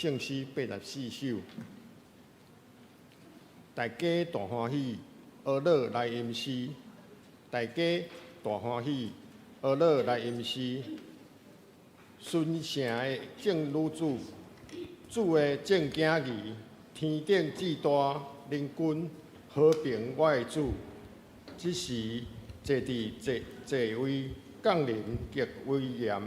聖詩84首，大家大歡喜，呵咾來吟詩。大家大歡喜，呵咾來吟詩。順承的眾女子，主的眾囝兒，天頂至大靈君，和平我的主。這時坐佇座座位降臨極威嚴，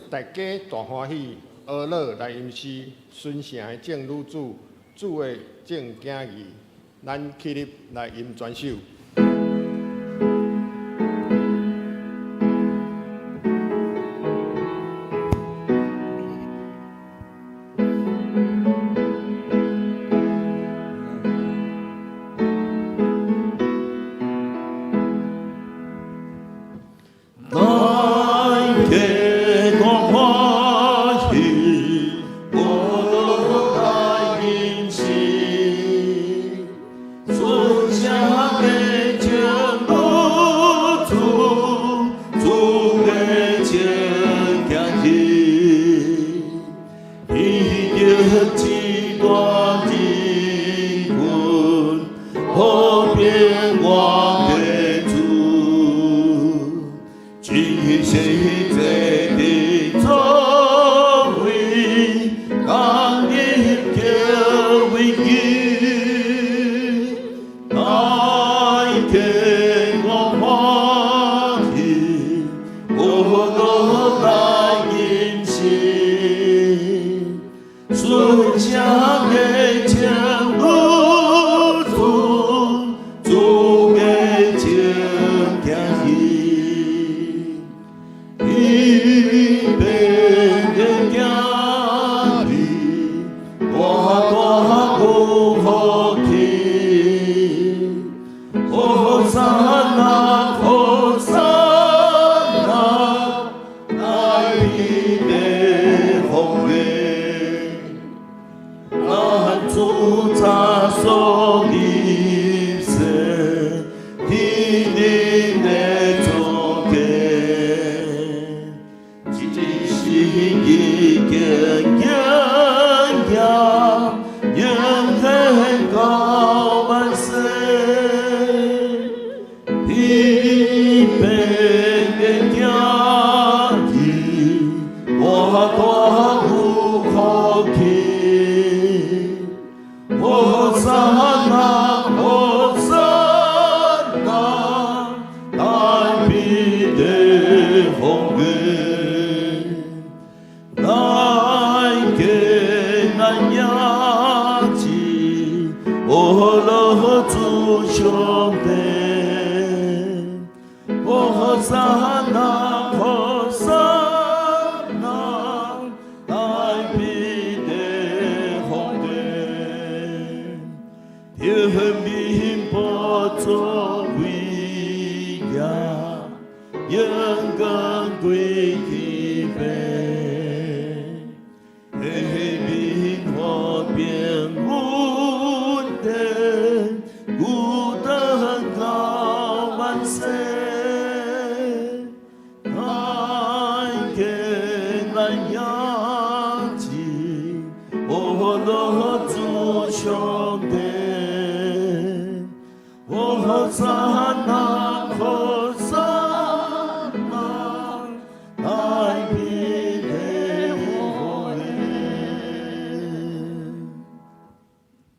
大家大歡喜。呵咾來吟詩，順承的眾女子，主的眾囝兒，咱起立來吟全首。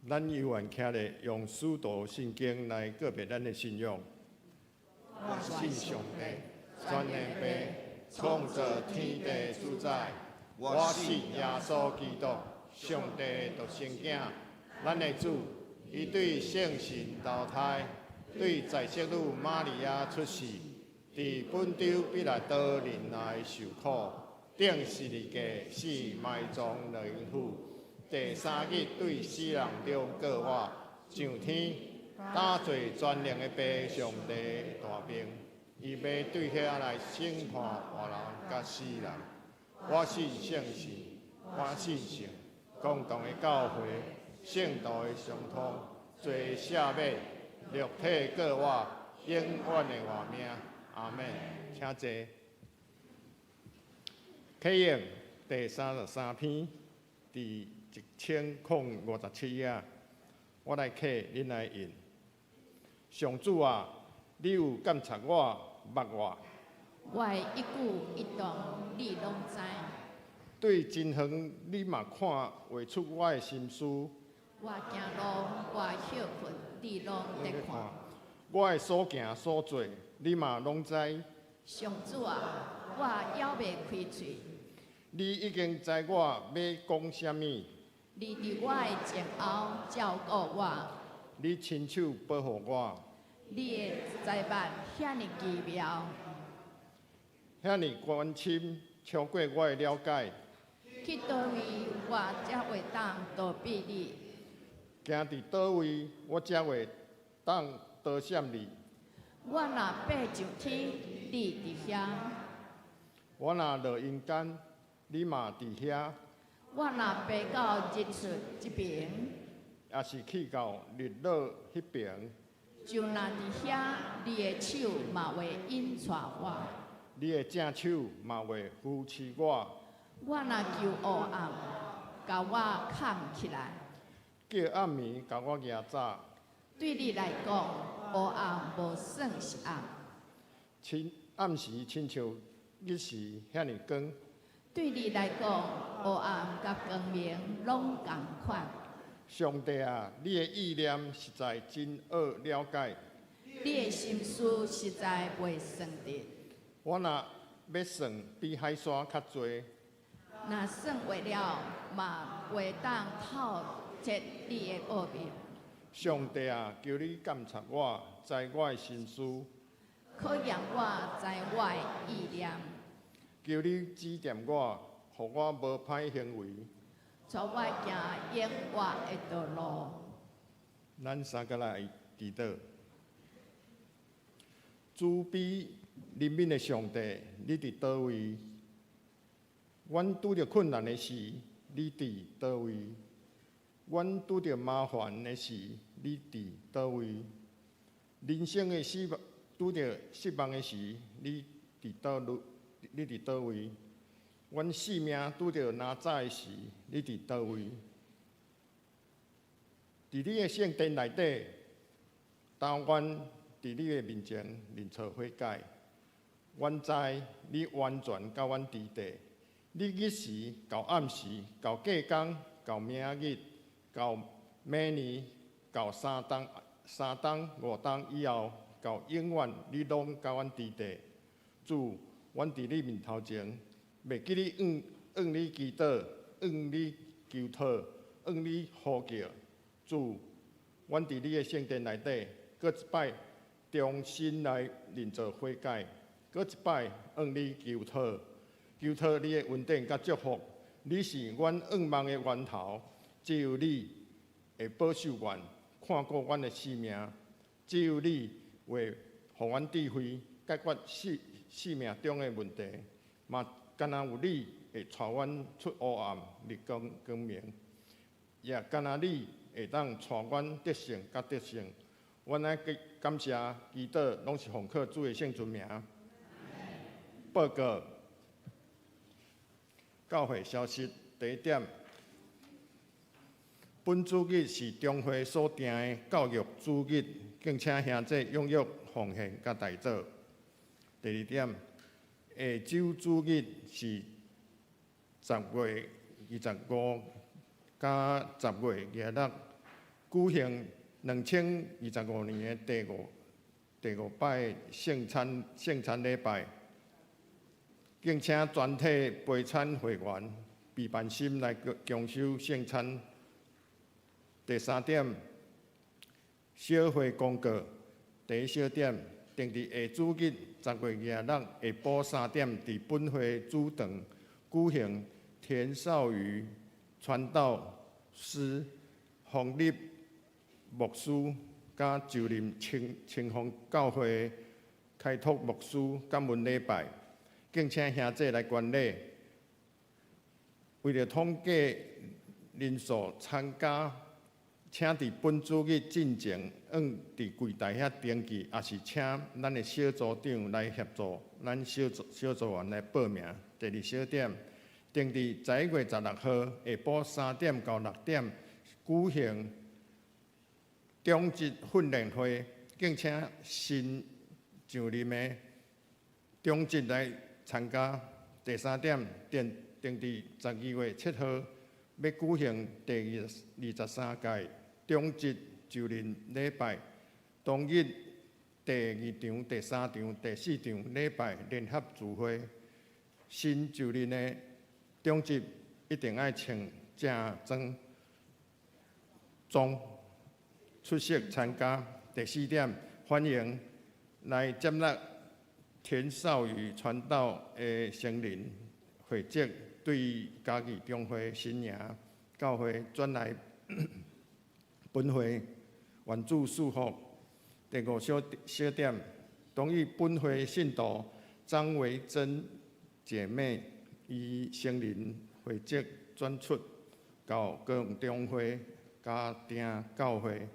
咱猶原徛咧，用使徒信經來告白咱的信仰。我信上帝，全能父，創造天地主宰。我信耶穌基督，上帝的獨生囝，咱的主。伊對聖神投胎，對在聖女瑪利亞出世，佇本丟彼拉多忍耐受苦，釘十字架死埋葬落陰府，第三日對死人中復活，上天，搭坐全能的父上帝大爿，伊欲對遐來審判活人佮死人。我信聖神，我信聖公同的教會，聖徒的相通，罪赦免，肉體復活，永遠的活命。阿們。請坐。啟應第33篇。佇1057頁。我來刻，恁來印。上主啊，你有監察我，捌我。我的一舉一動，你攏知。對真遠，你嘛看會出我的心思。我行路，我歇睏，你攏佇看。我的所行所做，你嘛攏知。上主啊，我猶未開喙。你已經知我欲講啥物。你佇我的前後照顧我。你親手保護我。你的知捌遐爾奇妙。遐爾關深，超過我的了解。去佗位，我才會當逃避你？行佇佗位，我才會當逃閃你？我若爬上天，你佇遐；我若落陰間，你嘛佇遐。我若爬到日出這爿，抑是去到日落彼爿，就若佇遐，你的手嘛會引帶我。你的正手嘛會扶持我。我若求黑暗，共我崁起來，叫暗暝共我夯罩。對你來講，黑暗無算是暗。親暗時親像日時遐爾光。對你來講，黑暗佮光明攏仝款。上帝啊，你的意念實在真奧了解。你的心思實在袂算得。我若欲算，比海沙較濟。若算會了，嘛袂當透徹你的奧秘。上帝啊，求你監察我，知我的心思。考驗我，知我的意念。求你指點我，予我無歹行為。帶我行永活的道路。咱三個來祈禱。慈悲憐憫的上帝，你佇佗位？阮拄著困難的時，你佇佗位？阮拄著麻煩的時，你佇佗位？人生的失望，拄著失望的時，你佇佗路？你佇佗位？阮性命拄著難走的時，你佇佗位？佇你的聖殿內底，當阮佇你的面前認錯悔改，阮知你完全佮阮佇佇。你日時到暗時，到過工，到明日，到明年，到3冬、3冬、5冬以後，到永遠，你攏佮阮佇佇。主，阮佇你面頭前，袂記得向你祈禱，向你求討，向你呼叫。主，阮佇你的聖殿內底，閣一擺重新來認罪悔改，閣一擺向你求討，求討你的恩典佮祝福。你是阮向望的源頭，只有你會保守阮，看顧阮的性命。只有你會予阮智慧解決生命中的問題，嘛干焦有你會帶阮出黑暗入光明，也干焦你會當帶阮得勝佮得勝。阮愛感謝祈禱，攏是奉靠主的聖尊名。報告教會消息，第一點，本主日是中會所定的教育主日，敬請兄弟踴躍奉獻佮代禱。第二點，下週主日是10月25佮10月26，舉行2025年的第五擺聖餐禮拜，敬請全體陪餐會員備辦心來共守聖餐。第三點，小會公告。第一小點，定佇下主日10月26下晡3點，佇本會主堂舉行田少宇傳道師、馮立牧師佮就任清風教會開拓牧師感恩禮拜，敬請兄弟來觀禮。為著統計人數參加，請佇本主日進前，向佇櫃台遐登記，抑是請咱的小組長來協助咱小組員來報名。第二小點，定佇11月16號下晡3點到6點舉行長執訓練會，敬請新上任的長執來參加。第三點，定定佇12月7號欲舉行第23屆長執就任禮拜，當日第二場、第三場、第四場禮拜聯合聚會，新就任的長執一定愛穿正裝裝出席參加。第四點，歡迎來接納田少宇傳道的成人會籍對嘉義中會新營教會轉來本會，願主賜福。第五小小點，同意本會信徒張維珍姐妹以成人會籍轉出到高雄中會家庭教會。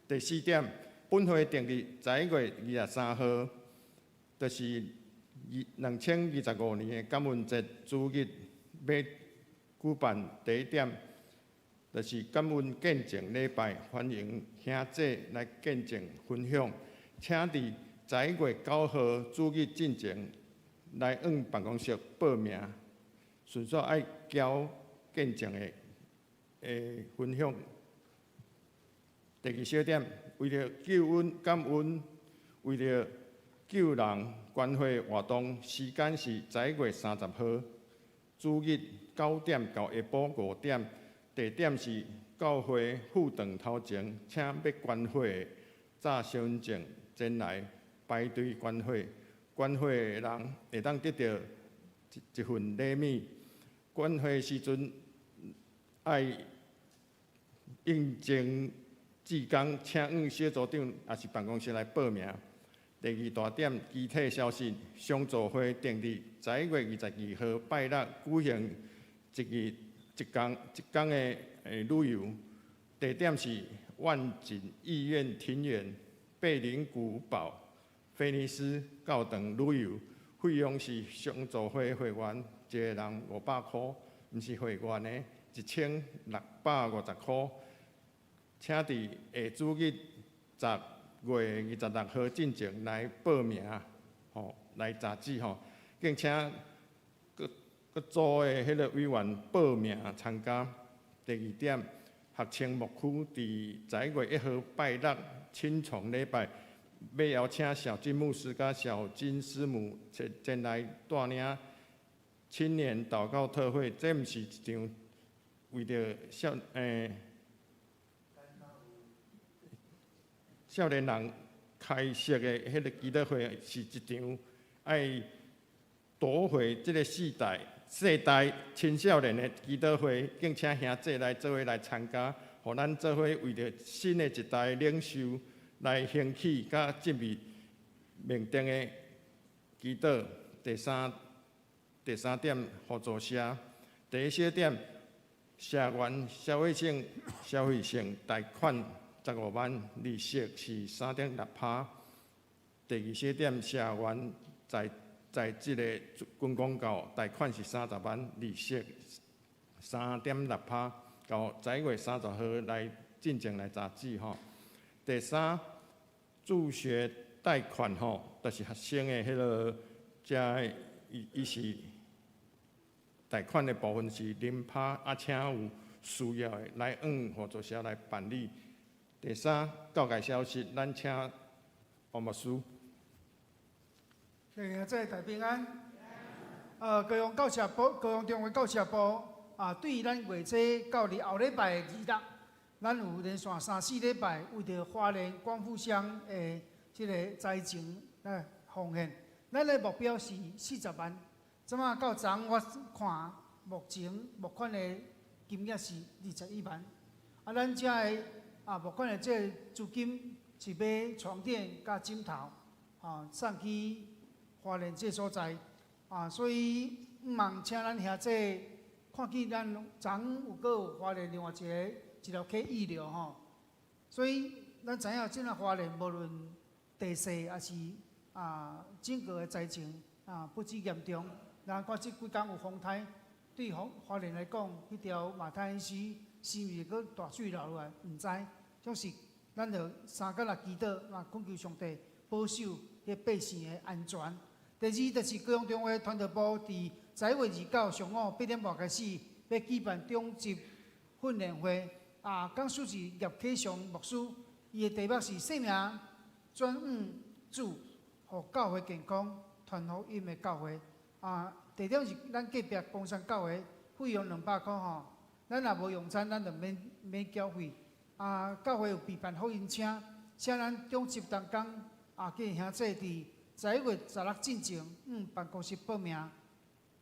第四點，本會定佇11月23號，就是2025年的感恩節主日，欲舉辦第一點，就是感恩見證禮拜，歡迎兄姐來見證分享，請佇11月9號主日進前來往辦公室報名，順紲愛交見證的分享。第二小點，為著救恩感恩，為著救人關懷活動，時間是11月30號主日9點到下晡5點，地點是教會副堂頭前，請欲捐血的紮身份證前來排隊捐血，捐血的人會當得著一份禮物。捐血時陣愛應徵志工，請往小組長抑是辦公室來報名。第二大點，具體消息，商組會定佇11月22號拜六舉行一日一工一工的旅遊，地點是萬錦醫院庭園、貝林古堡、菲尼斯教堂旅遊，費用是商組會會員一个人500箍，毋是會員的1650箍。請佇下主日10月26號進前來報名，吼，來查資吼，敬請各各組的彼个委員報名參加。第二點，學青牧區佇11月1號拜六親床禮拜，欲邀請小金牧師佮小金師母前來帶領青年禱告特會。這毋是一場為著少年人開設的彼个祈禱會，是一場愛奪回這个世代青少年的祈禱會，敬請兄弟來做伙來參加，予咱做伙為著新的一代領袖來興起，佮進入命定的祈禱。第三點，互助社。第一小點，社員消費性貸款15萬，利息是3.6%。第二小點，社員在職的軍公教貸款是30萬，利息3.6%，到11月30號來進前來查資吼。第三，助學貸款吼，就是學生的彼个，遮伊伊是貸款的部分是0%，啊，請有需要的來往互助社來辦理。第三，教界消息，咱請王牧師。謝謝大家平安。高雄教社部，高雄中會教社部啊，對咱月初到佇後禮拜二六，咱有連續三四禮拜為著花蓮光復鄉的這個災情來奉獻。咱的目標是40萬，這馬到昨昏我看目前募款的金額是21萬。啊，咱遮的募款的這個資金是買床墊佮枕頭，送去花蓮這所在，所以毋茫請咱兄弟看見咱昨昏有閣有花蓮另外一个一條溪溢流吼，所以咱知影這個花蓮無論地勢抑是整個的災情不止嚴重，咱看這幾工有風颱，對花花蓮來講，彼條馬太鞍溪是毋是閣大水流落來？毋知。總是咱著相共來祈禱，嘛懇求上帝保守彼百姓的安全。第二就是高雄中會傳道部佇11月29上午8點半開始，欲舉辦長執訓練會。啊，講師是葉啟祥牧師，伊的題目是生命轉向主，予教會健康，傳福音的教會。啊，地點是咱隔壁岡山教會，費用200箍吼。咱若無用餐，咱就免免繳費。啊，教會有備辦福音車，請咱長執同工啊，佮兄姊佇11月16進前，向辦公室報名。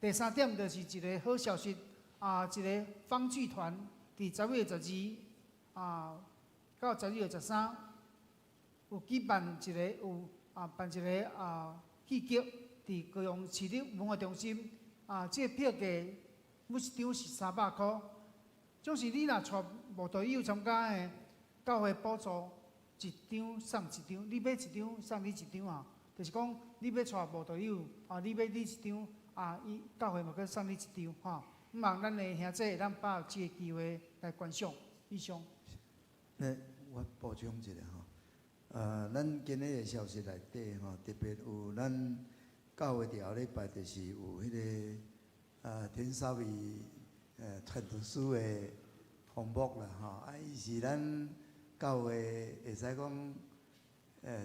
第三點就是一个好消息，啊，一个芳劇團佇10月12啊到11月13有舉辦一个有啊辦一个啊戲劇，佇高雄市立文化中心。啊，這个票價每一張是300箍。總是你若帶慕道友參加的，教會補助一張送一張，你買一張送你一張啊。就是講你欲帶慕道友啊，你買你一張啊，伊教會嘛閣送你一張吼。希望咱的兄姊會當把握這个機會來觀賞。以上。那我補充一下吼，咱今日的消息內底吼，特別有咱教會佇後禮拜就是有彼个田少偉傳道師的訪牧啦吼，啊，伊是咱教會會使講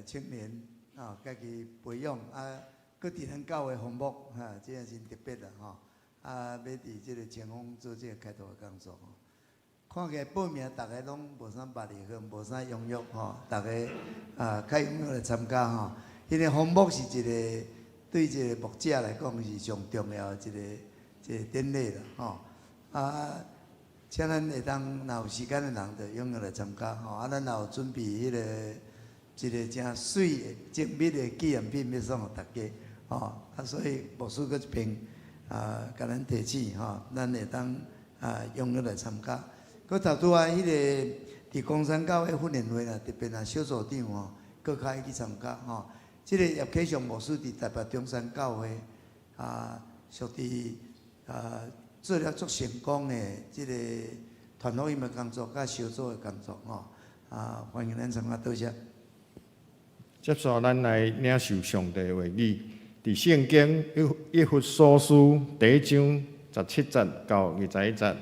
青年啊，家己培養啊，閣佇咱教會訪牧哈，這也真特別啦吼。啊，欲佇這个前方做這个開拓的工作吼。看起來報名逐个攏無啥壓力，無啥踴躍吼，逐个啊較踴躍來參加吼。因為訪牧是一个對一个牧者來講是上重要的一个一个典禮啦吼。啊，請咱會當若有時間的人，就踴躍來參加吼。啊，咱也有準備彼个一个誠媠的精美的紀念品欲送予大家吼。啊，所以牧師閣這爿啊，共咱提醒吼，咱會當啊踴躍來參加。閣頭拄仔彼个佇岡山教會訓練會啦，特別若小組長吼，閣較愛去參加吼。這个葉啟祥牧師佇台北中山教會啊，屬佇啊做了足成功的這个傳福音的工作，佮小組的工作吼。啊，歡迎咱參加，多謝。接續咱來領受上帝的話語，佇聖經以弗所書第一章十七節到21節。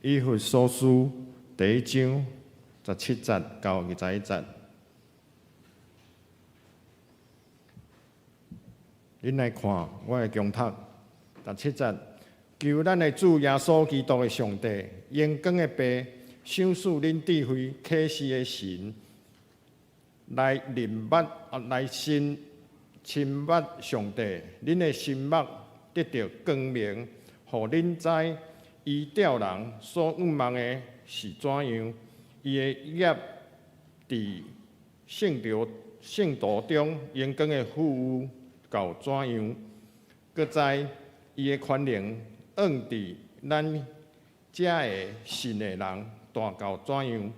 以弗所書第一章十七節到21節。恁來看我的共讀，十七節，求咱的主耶穌基督的上帝，榮光的父，賞賜恁智慧啟示的神，來認捌啊，來親親捌上帝，恁的心目得著光明，予恁知伊召人所向望的是怎樣，伊的業佇聖徒聖徒中榮光的富有到怎樣，閣知伊的權能按佇咱遮个信的人大到怎樣。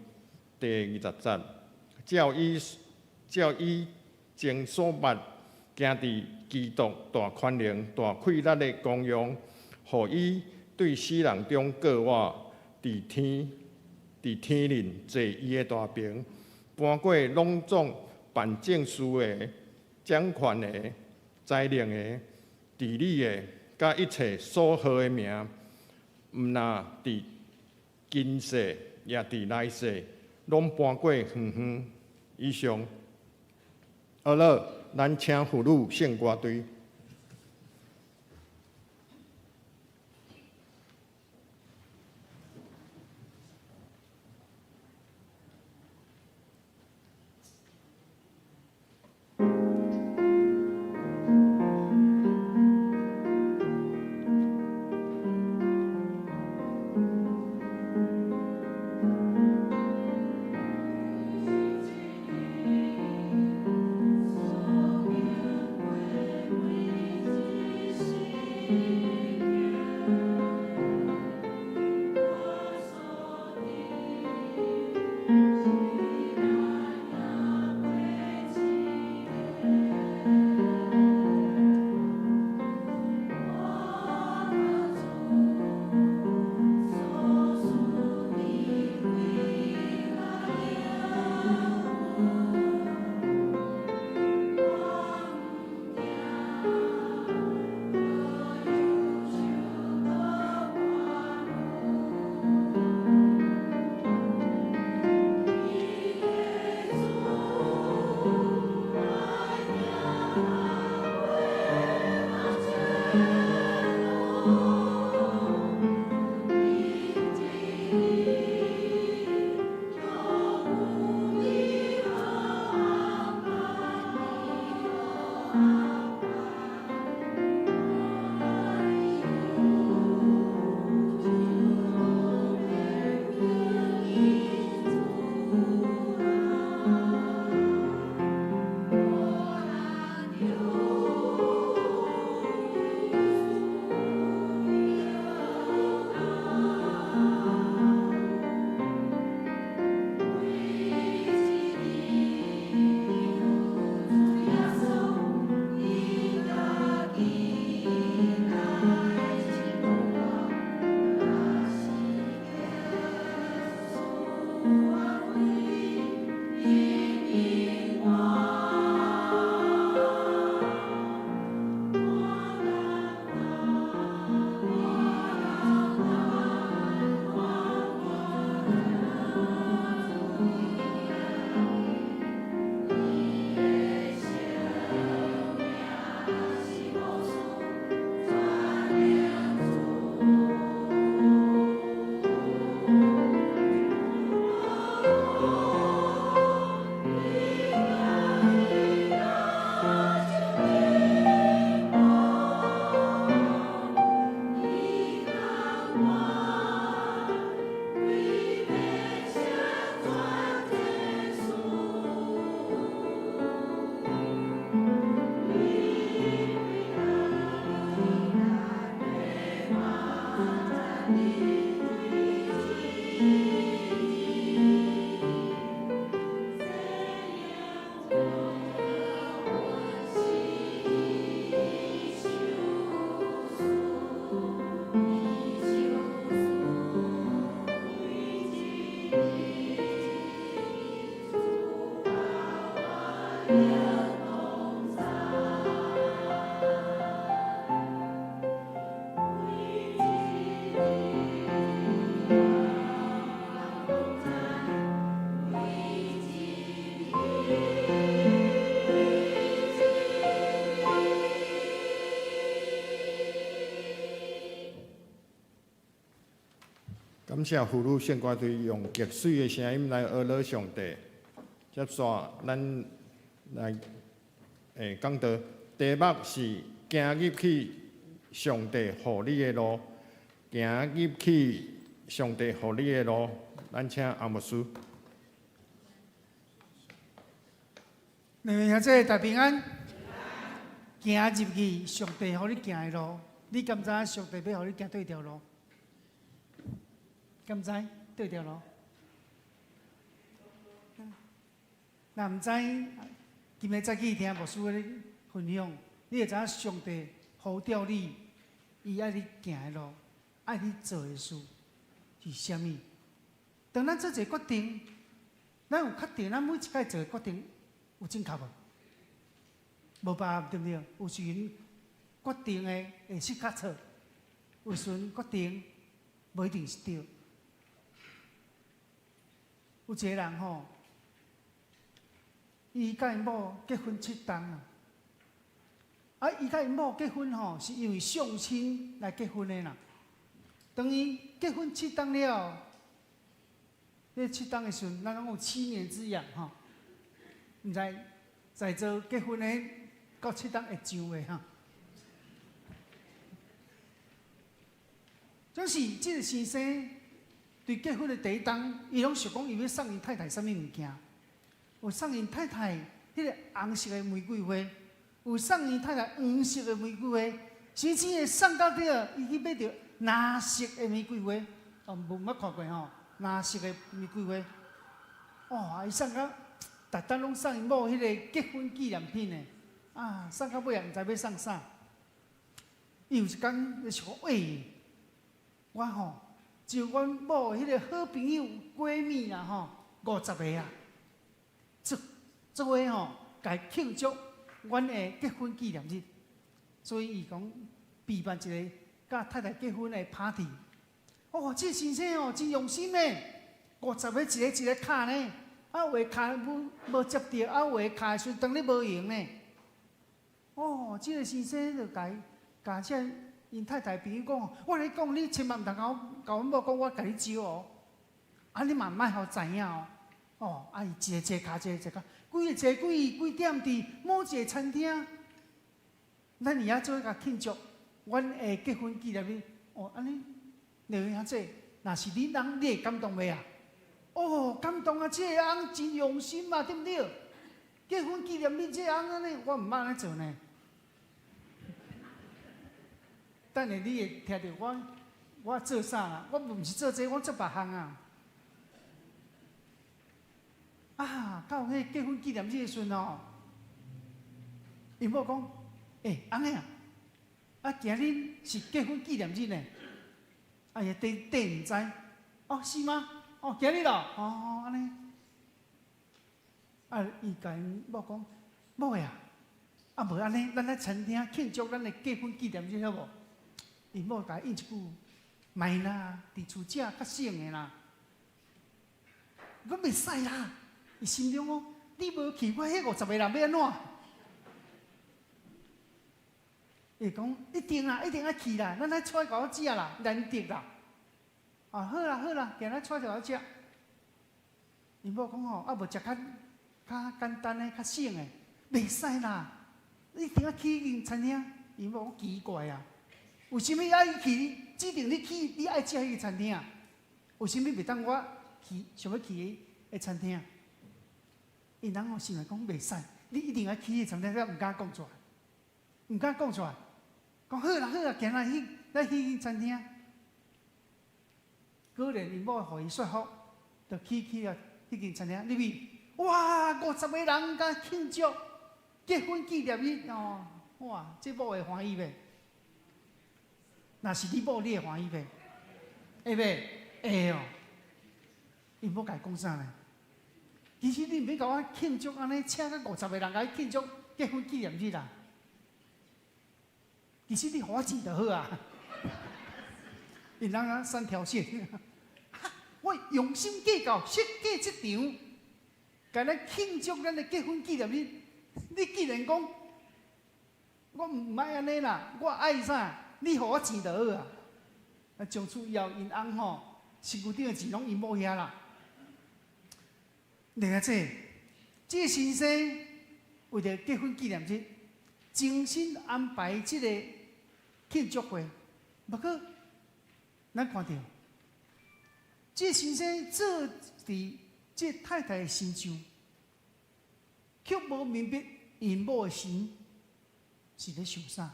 第20節，照以照以前所捌行佇基督大權能、大氣力的功用，予伊對死人中過活，佇天佇天裡坐伊的大爿，搬過攏總辦政事的、掌權的、才能的、治理的，佮一切所號的名，毋但佇今世，也佇來世，攏搬過遠遠以上。好了，咱請婦女聖歌隊。所行過每謝婦女聖歌隊用極媠的聲音來呵咾上帝。接續咱來講道，題目是行入去上帝予你的路，行入去上帝予你的路。咱請阿牧師。兩位兄弟大平安，行入去上帝予你行的路，你敢知影上帝欲予你行佗條路？敢知佗條路？若毋知，今日早起聽牧師咧分享，你會知影上帝呼召你，伊愛你行的路，愛你做的事是啥物？當咱做一个決定，咱有確定咱每一擺做的決定有正確無？無把握對毋對？有時陣決定的會是較錯，有時陣決定無一定是對。有一个人吼，伊佮𪜶某結婚七冬啊，啊，伊佮𪜶某結婚吼，是因為相親來結婚的啦。當伊結婚七冬了，咧七冬的時陣，咱攏有七年之癢吼，毋知在座結婚的到七冬會上袂哈？總是這个先生對結婚的第一冬，伊攏想講伊欲送𪜶太太啥物物件，有送𪜶太太彼个紅色的玫瑰花，有送𪜶太太黃色的玫瑰花，甚至會送到底，伊去買著藍色的玫瑰花，哦，無捌看過吼，藍色的玫瑰花，哦，伊送到，逐冬攏送𪜶某彼個結婚紀念品的，啊，送到尾也毋知欲送啥。伊有一工伊想講，欸，我吼招阮某彼个好朋友閨蜜啦吼，50个啊，做做伙吼，共慶祝阮的結婚紀念日，所以伊講備辦一個佮太太結婚的 party。哦，這個先生哦真用心呢，50個一个一个敲呢，啊有的敲無無接著，啊有的敲的時陣當咧無閒呢。哦，這個先生就共共這𪜶太太朋友講，我共你講，你千萬毋通共我共阮某講，我共你招哦。啊，你嘛莫予知影哦。哦，啊，伊一个一个敲，一个一个敲，幾个坐幾幾點佇某一个餐廳，咱伫遐做伙共慶祝阮的結婚紀念日。哦，按呢，兩位兄弟，若是你人，你會感動袂啊？哦，感動啊！這个翁真用心嘛，對毋對？結婚紀念日這个翁按呢，我毋捌按呢做呢。等下你會聽著我，我做啥啦？我毋是做這個，我做別項啊。啊，到彼結婚紀念日的時陣哦，𪜶某講：欸，翁仔啊，啊，今日是結婚紀念日呢。哎呀，綴綴毋知，哦，是嗎？哦，今日咯，哦，按呢。啊，伊共𪜶某講：某的啊，啊無按呢，咱來餐廳慶祝咱的結婚紀念日好無？𪜶某共伊應一句：莫啦，佇厝食較省的啦。講袂使啦，伊心中講：你無去，我彼50個人欲按怎？伊講一定啦，一定愛去啦，咱來出來共我食啦，難得啦。啊，好啦好啦，今日出來共我食。𪜶某講吼，啊無食較較簡單的、較省的，袂使啦，一定愛去彼間餐廳。𪜶某講奇怪啊，為啥物愛去？指定你去，你愛食彼个餐廳啊？為啥物袂當我去想欲去的餐廳？𪜶翁吼心內講袂使，你一定愛去彼个餐廳，才毋敢講出來，毋敢講出來。講好啦好啦，今日去，咱去彼間餐廳。果然𪜶某予伊說服，就去去啊彼間餐廳入去，哇，50個人共慶祝結婚紀念日哦，哇，這某會歡喜袂？若是你某，你會歡喜袂？會袂？會哦。𪜶某共伊講啥呢？其實你毋免共我慶祝按呢，請到50個人共你慶祝結婚紀念日啦。其實你予我錢就好啊。𪜶翁啊三條線，我用心計較設計這場，共咱慶祝咱的結婚紀念日。你竟然講我毋愛按呢啦，我愛啥？你予我錢就好啊。啊，從此以後，𪜶翁吼，身軀頂的錢攏𪜶某遐啦。另外這，這個先生為著結婚紀念日，精心安排這个慶祝會。不過，咱看著，這個先生做佇這個太太的身上，卻無明白𪜶某的心是咧想啥。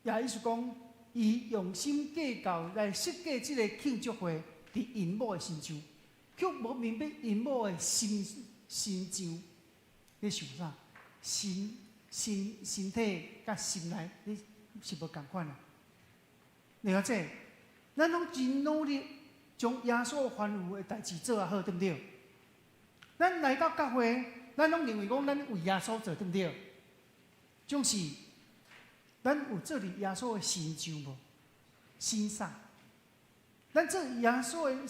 也意思講，伊用心計較來設計這個慶祝會，佇𪜶某的身上，卻無明白𪜶某的心心上咧想啥，身身身體佮心內咧是無仝款啊。另外這，咱攏真努力將耶穌吩咐的代誌做啊好，對毋對？咱來到教會，咱攏認為講咱為耶穌做，對毋對？總是咱有做佇耶穌的身上無？身上，咱做耶穌的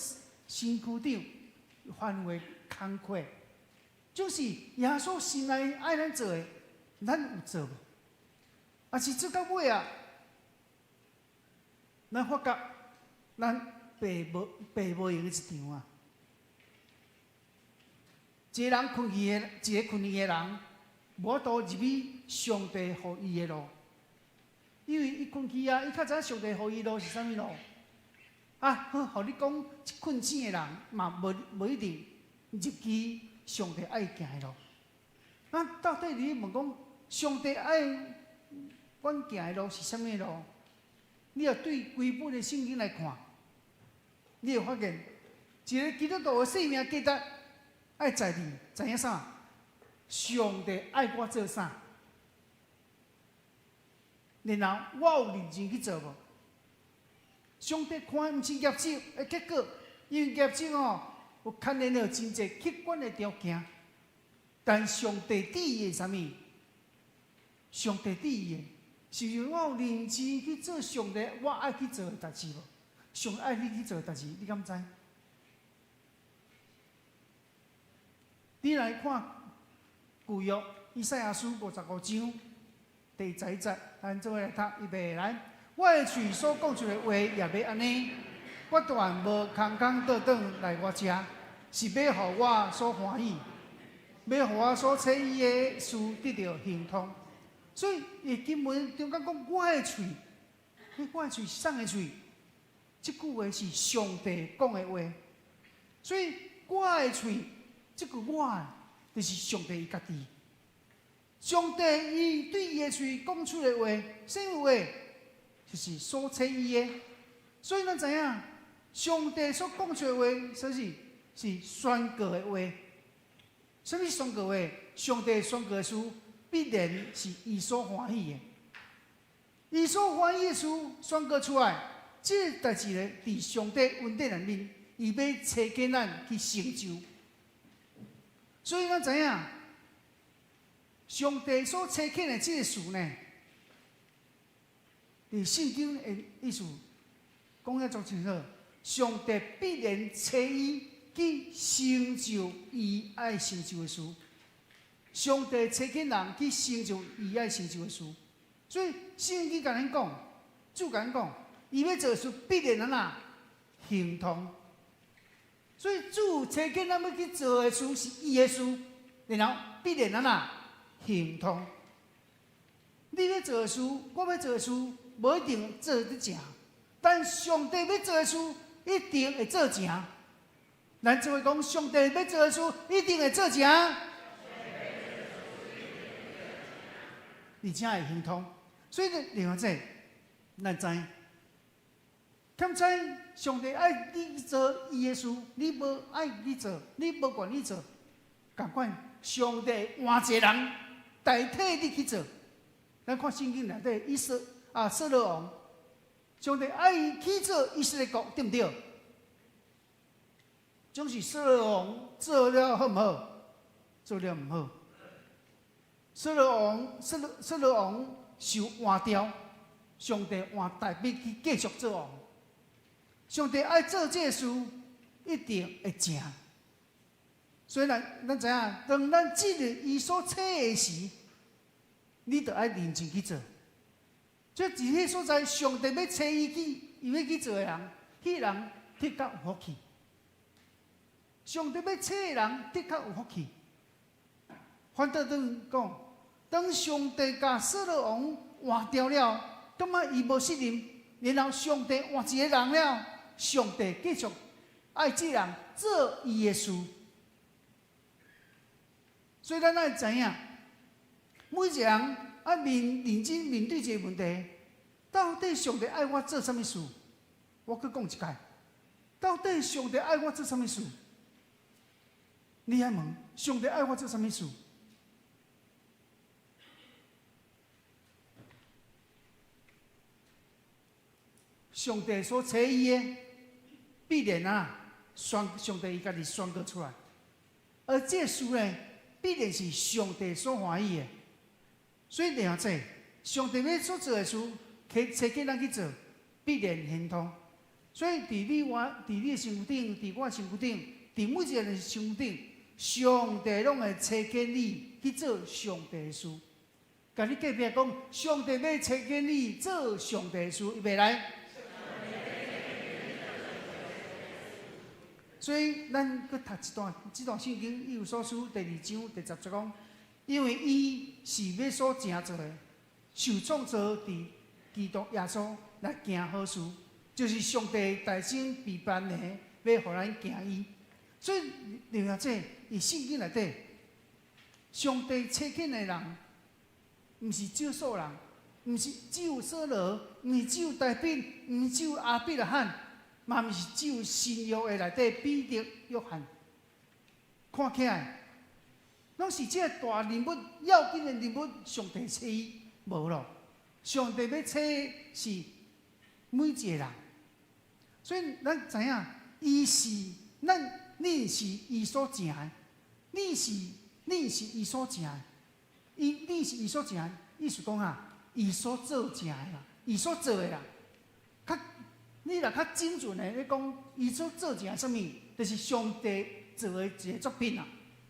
身軀長，範圍工課，就是耶穌心內愛咱做的，咱有做無？抑是做到尾啊，咱發覺咱白無白無閒一場啊！一个人困去的，一个困去的人，無法度入去上帝予伊的路，因為伊困去啊，伊較知影上帝予伊路是啥物路。啊，好，予你講，困醒的人嘛，無無一定入去上帝愛行的路。那到底你問講，上帝愛阮行的路是啥物路？你若對規本的聖經來看，你會發現，一个基督徒的生命價值愛在佇知影啥？上帝愛我做啥？然後我有認真去做無？上帝看的毋是業績的結果，因為業績吼有牽連著真濟客觀的條件，但上帝佇意的啥物？上帝佇意的，是因為我有認真去做上帝我愛去做的代誌無？上帝愛你去做的代誌，你敢知？你來看舊約以賽亞書55章第11節，咱做伙來讀，預備來。我的喙所講出的話也欲按呢，決斷無空空倒轉來我遮，是欲予我所歡喜，欲予我所差伊的事得著亨通。所以，伊經文中間講我的喙，我的喙是啥的喙？這句話是上帝講的話，所以我的喙，這句我就是上帝伊家己。上帝伊對伊的喙講出的話，啥物話？就是所差伊的。所以咱知影，上帝所講出的話，啥是是宣告的話。啥物宣告話？上帝宣告的事，必然是伊所歡喜的。伊所歡喜的事宣告出來，這個代誌咧，佇上帝恩典內面，伊欲差遣咱去成就。所以咱知影，上帝所差遣的這個事呢，佇聖經的意思講得足清楚，上帝必然差伊去成就伊愛成就的事。上帝差遣人去成就伊愛成就的事，所以聖經共咱講，主共咱講，伊欲做的事必然按怎亨通。所以主差遣咱欲去做的事是伊的事，然後必然按怎亨通。你欲做的事，我欲做的事，無一定做得成，但上帝欲做的事一定會做成。咱做伙講，上帝欲做的事一定會做成，而且會亨通。所以呢，另外這，咱知，欠知上帝愛你做伊的事，你無愛去做，你無願意做，仝款上帝換一個人代替你去做。咱看聖經內底，以色啊，掃羅王，上帝愛伊去做以色列國，對毋對？總是掃羅王做了好毋好？做了毋好。掃羅王，掃羅掃羅王受換掉，上帝換大衛去繼續做王。上帝愛做這个事，一定會成。所以咱咱知影，當咱進入伊所差的時，你著愛認真去做。這佇彼所在，上帝欲差伊去，伊欲去做的人，彼人的確有福氣。上帝欲差的人的確有福氣。反倒轉講，當上帝共掃羅王換掉了，感覺伊無信任，然後上帝換一個人了，上帝繼續愛這人做伊的事。所以咱愛知影，每一個人愛面認真面對這個問題，到底上帝愛我做啥物事？我閣講一擺，到底上帝愛我做啥物事？你愛問上帝愛我做啥物事？上帝所差伊的，必然啊，宣上帝伊家己宣告出來，而這事呢，必然是上帝所歡喜的。所以兩者，上帝欲所做的事，差遣咱去做，必然亨通。所以佇你我，佇你的身軀頂，佇我身軀頂，佇每一個人的身軀頂，上帝攏會差遣你去做上帝的事。共你隔壁講，上帝欲差遣你做上帝的事，預備來。所以，咱閣讀一段，這段聖經以弗所書第二章第十節講，因為伊是欲所成做的，受創造佇基督耶穌來行好事，就是上帝大先備辦的，欲予咱行伊。所以，另外這佇聖經內底，上帝差遣的人，毋是少數人，毋是只有掃羅，毋是只有大衛，毋是只有亞伯拉罕。嘛毋是只有新約的內底彼得、約翰，看起來，攏是這個大人物、要緊的人物，上帝差伊無咯？上帝欲差的是每一個人，所以咱知影，伊是咱，你是伊所成的，你是你是伊所成的，伊你是伊所成的，意思講啊，伊所做成的啦，伊所做的啦，較。你若較精準的，你講伊所做成啥物，就是上帝做的一個作品啊。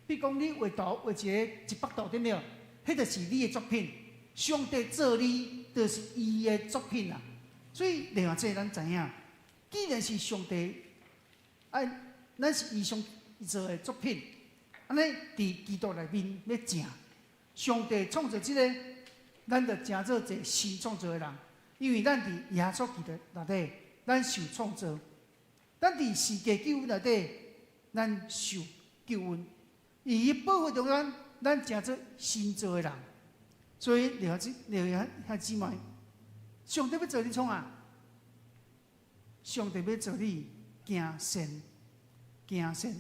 比如講，你畫圖畫一個100度對毋對？彼就是你的作品。上帝造你，就是伊的作品啊。所以另外這咱知影，既然是上帝愛，咱是伊上做的作品，按呢佇基督內面欲成，上帝創造這個，咱就成做一個新創造的人，因為咱佇耶穌基督內底。咱受創造，咱佇十架救恩內底，咱受救恩。伊保護著咱，咱成做新造的人。所以，弟兄姊、弟兄姊妹，上帝欲造你創啥？上帝欲造你行善，行善，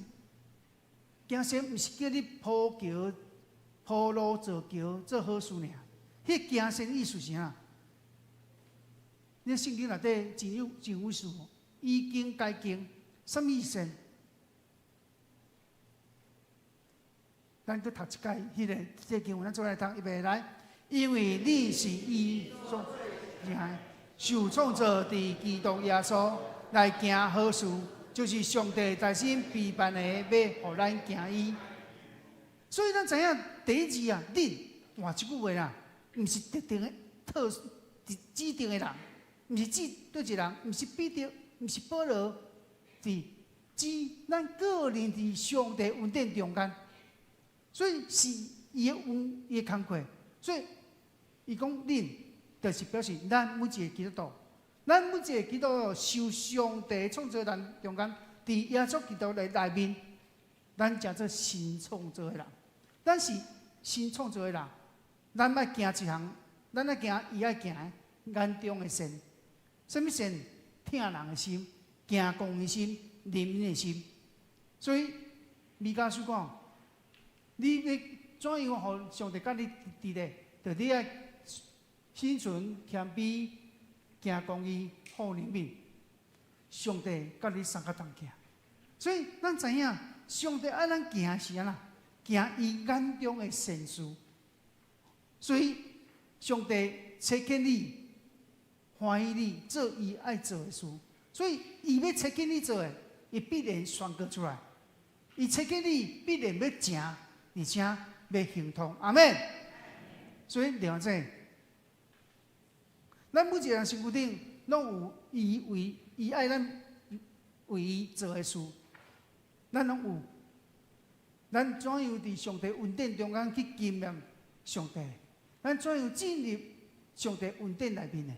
行善，毋是叫你鋪橋、鋪路、造橋、做好事爾。彼行善意思是啥？你聖經內底真有真有意思，以經解經，啥物善？咱閣讀一擺，彼個這經文，咱做來讀，預備來。因為你是伊所成，受創造佇基督耶穌來行好事，就是上帝大先備辦的，欲予咱行伊。所以咱知影第一字啊，恁換這句話啦，毋是特定的特指定的人。毋是指佗一人，毋是彼得，毋是保羅，是指咱個人佇上帝恩典中間，所以是伊的恩，伊的工課。所以伊講恁，就是表示咱每一個基督徒，咱每一個基督徒受上帝創造人中間，佇耶穌基督的內面，咱成做新創造的人，咱是新創造的人，咱愛行一項，咱愛行伊愛行的眼中的善。啥物善？疼人的心，行公義心，憐憫的心。所以彌迦書講，你欲怎樣予上帝佮你佇咧？就你愛心存謙卑，行公義，好憐憫。上帝佮你相佮同行。所以咱知影，上帝愛咱行是按怎？行伊眼中的善事。所以上帝差遣你。歡喜你做伊愛做的事，所以伊欲差遣你做的，伊必然宣告出來。伊差遣你必然欲成，而且欲亨通。阿們。所以弟兄姊妹，咱每一個人身軀頂攏有伊為伊愛咱為伊做的事，咱攏有。咱怎樣佇上帝恩典中間去經驗上帝？咱怎樣進入上帝恩典內面的？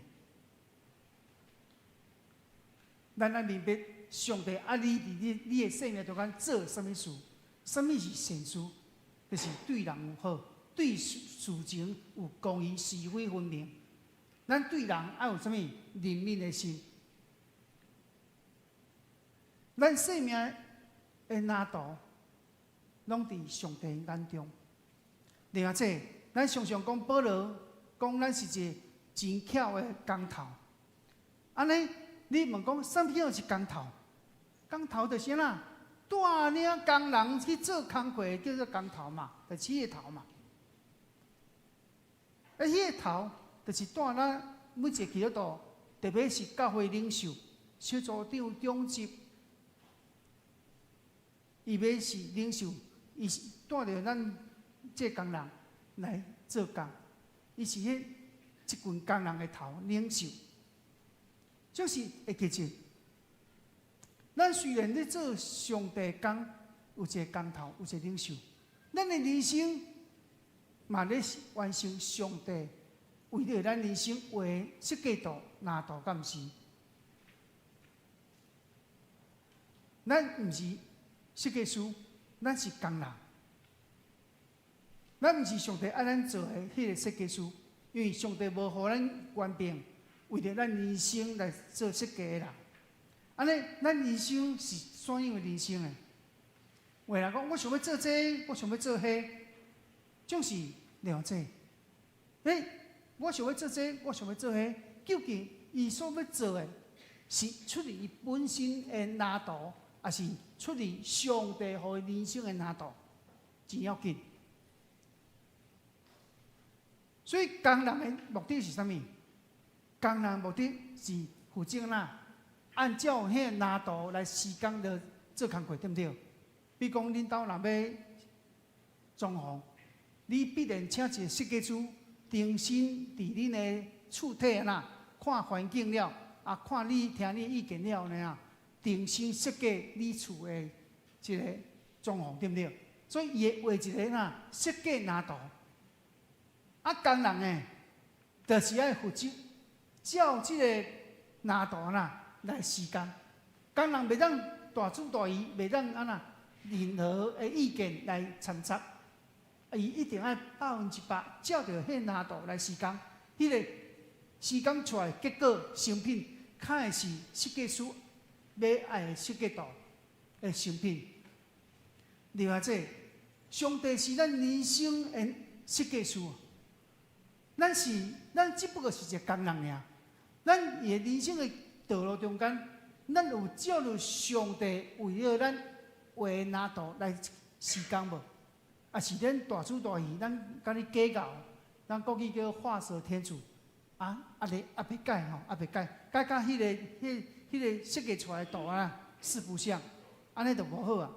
咱愛明白上帝愛你佇你的生命中間做啥物事？啥物是善事？就是對人有好，對事情有公義、是非分明。咱對人愛有啥物憐憫的心？咱生命的藍圖，攏佇上帝眼中。另外，這咱常常講保羅講咱是一個真巧的工頭。按呢，你問講啥物叫是工頭？工頭就是按怎帶領工人去做工課，叫做工頭嘛，就是彼個頭嘛。啊，彼個頭就是帶咱每一個基督徒，特別是教會領袖、小組長、長執，伊欲是領袖，伊是帶著咱這工人來做工，伊是彼一群工人的頭領袖，就是會記住。咱雖然咧做上帝工，有一個工頭，有一個領袖，咱的人生嘛咧完成上帝為著咱人生畫設計圖、藍圖，敢毋是？咱毋是設計師，咱是工人。咱毋是上帝愛咱做的彼個設計師，因為上帝無予咱權柄，為著咱人生來做設計的人。按呢，咱人生是怎樣的人生呢？有的人講，我想欲做這個，我想欲做彼個，總是了解。欸，我想欲做這個，我想欲做彼個，究竟伊所欲做的，是出自伊本身的藍圖，抑是出自上帝予伊人生的藍圖？真要緊。所以工人的目的是啥物？工人目的是負責哪？按照彼個藍圖來施工來做工課，對毋對？比如講，恁兜若欲裝潢，你必然請一個設計師，重新佇恁的厝體按怎看環境了，啊，看你聽你意見了呢啊，重新設計你厝的這個裝潢，對毋對？所以伊會畫一個哪設計藍圖。啊，工人呢，就是愛負責照這個藍圖啦來施工。工人袂當大主大意，袂當按怎任何的意見來摻雜，伊一定愛100%照著彼個藍圖來施工。彼個施工出來結果成品，較會是設計師欲愛的設計圖的成品。另外，這上帝是咱人生的設計師。咱是，咱只不過是一個工人爾。咱的人生的道路中間，咱有照著上帝為了咱畫的藍圖來施工無？抑是咱大主大意，咱共你計較，咱國語叫畫蛇添足，啊，啊咧啊欲改吼，啊欲改，改甲彼個、彼、彼個設計出來的圖案四不像，按呢就無好啊。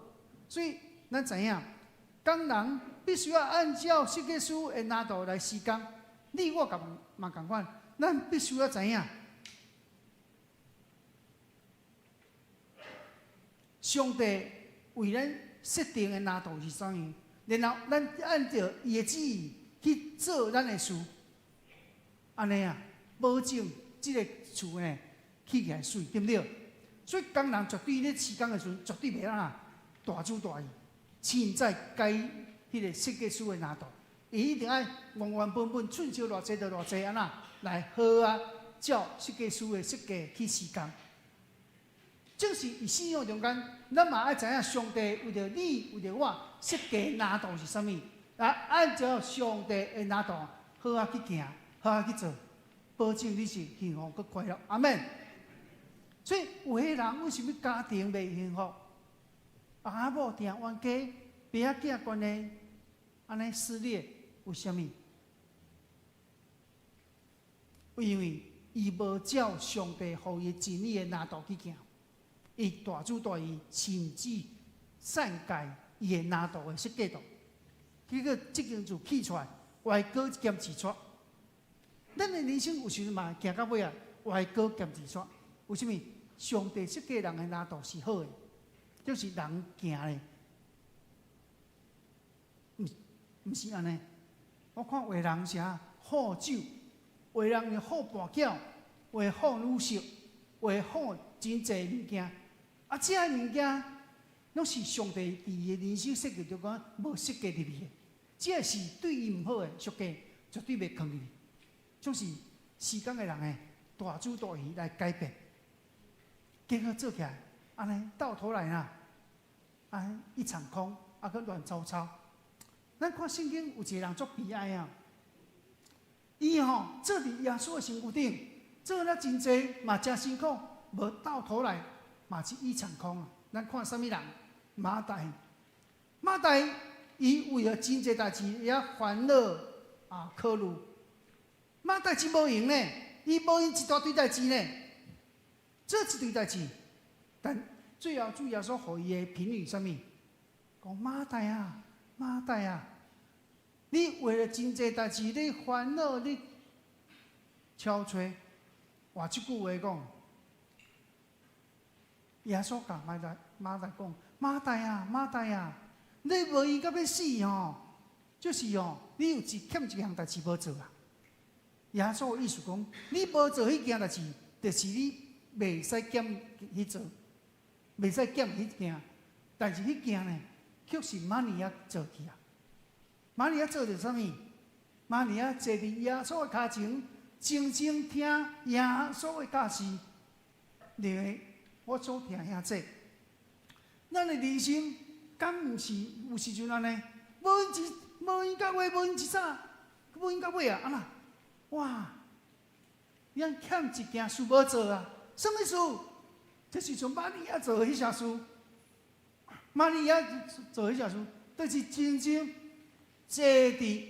所以咱知影，工人必須要按照設計師的藍圖來施工。你我共嘛仝款，咱必須要知影，上帝為咱設定的藍圖是啥物，然後咱按照伊的旨意去做咱的事，按呢啊，保證這个厝呢起起來媠，對毋對？所以工人絕對咧施工的時陣，絕對袂當大主大意，凊彩改彼個設計師的藍圖。伊一定愛原原本本，寸少偌濟就偌濟，按怎來好啊？照設計師的設計去施工。正是佇信仰中間，咱嘛愛知影上帝為著你、為著我設計藍圖是啥物，來按照上帝的藍圖好啊去行，好啊去做，保證你是幸福閣快樂。阿們。所以有的人為啥物家庭袂幸福？翁仔某定冤家，爸仔囝關係按呢撕裂。為啥物？因為伊無照上帝予伊真理的藍圖去行，伊大主大意，甚至篡改伊的藍圖的設計圖，結果這間厝起出來，歪哥兼一撮。咱的人生有時陣嘛行到尾啊，歪哥兼一撮。為啥物？上帝設計人的藍圖是好的，就是人行的，毋是按呢。我看有的人是啊，好酒，有的人好跋筊，有的好女色，有的好真濟物件。啊，這个物件攏是上帝佇伊的人生設計中間無設計入去的，這個是對伊毋好的設計，絕對袂囥入去。總是時間的人的大主大意來改變，結果做起來，按呢到頭來啊，按呢一場空，啊閣亂糟糟。咱看聖經有一個人足悲哀啊，伊吼做佇耶穌的身軀頂，做了真濟嘛誠辛苦，無到頭來嘛是一場空啊。咱看啥物人？馬大，馬大伊為了真濟代誌也煩惱啊，考慮。馬大真無閒呢，伊無閒一大堆代誌呢，做一堆代誌，但最後主耶穌予伊的評語啥物？講馬大啊，馬大啊，你為了真濟代誌，你煩惱，你憔悴。換這句話講，耶穌共馬大馬大講，馬大啊，馬大啊，你無閒到欲死吼，就是吼，你有一欠一項代誌無做啊。耶穌的意思講，你無做彼件代誌，就是你袂使減去做，袂使減彼件。但是彼件呢，卻是瑪利亞做去啊。瑪利亞做著啥物？瑪利亞坐佇耶穌的跤前，靜靜聽耶穌的教示。另外，我所聽遐濟，咱的人生敢毋是有時陣按呢？無閒一無閒到尾，無閒一早，無閒到尾啊！按怎？哇！咱欠一件事無做啊？啥物事？這是像瑪利亞做的彼項事。瑪利亞做彼項事，就是靜靜坐佇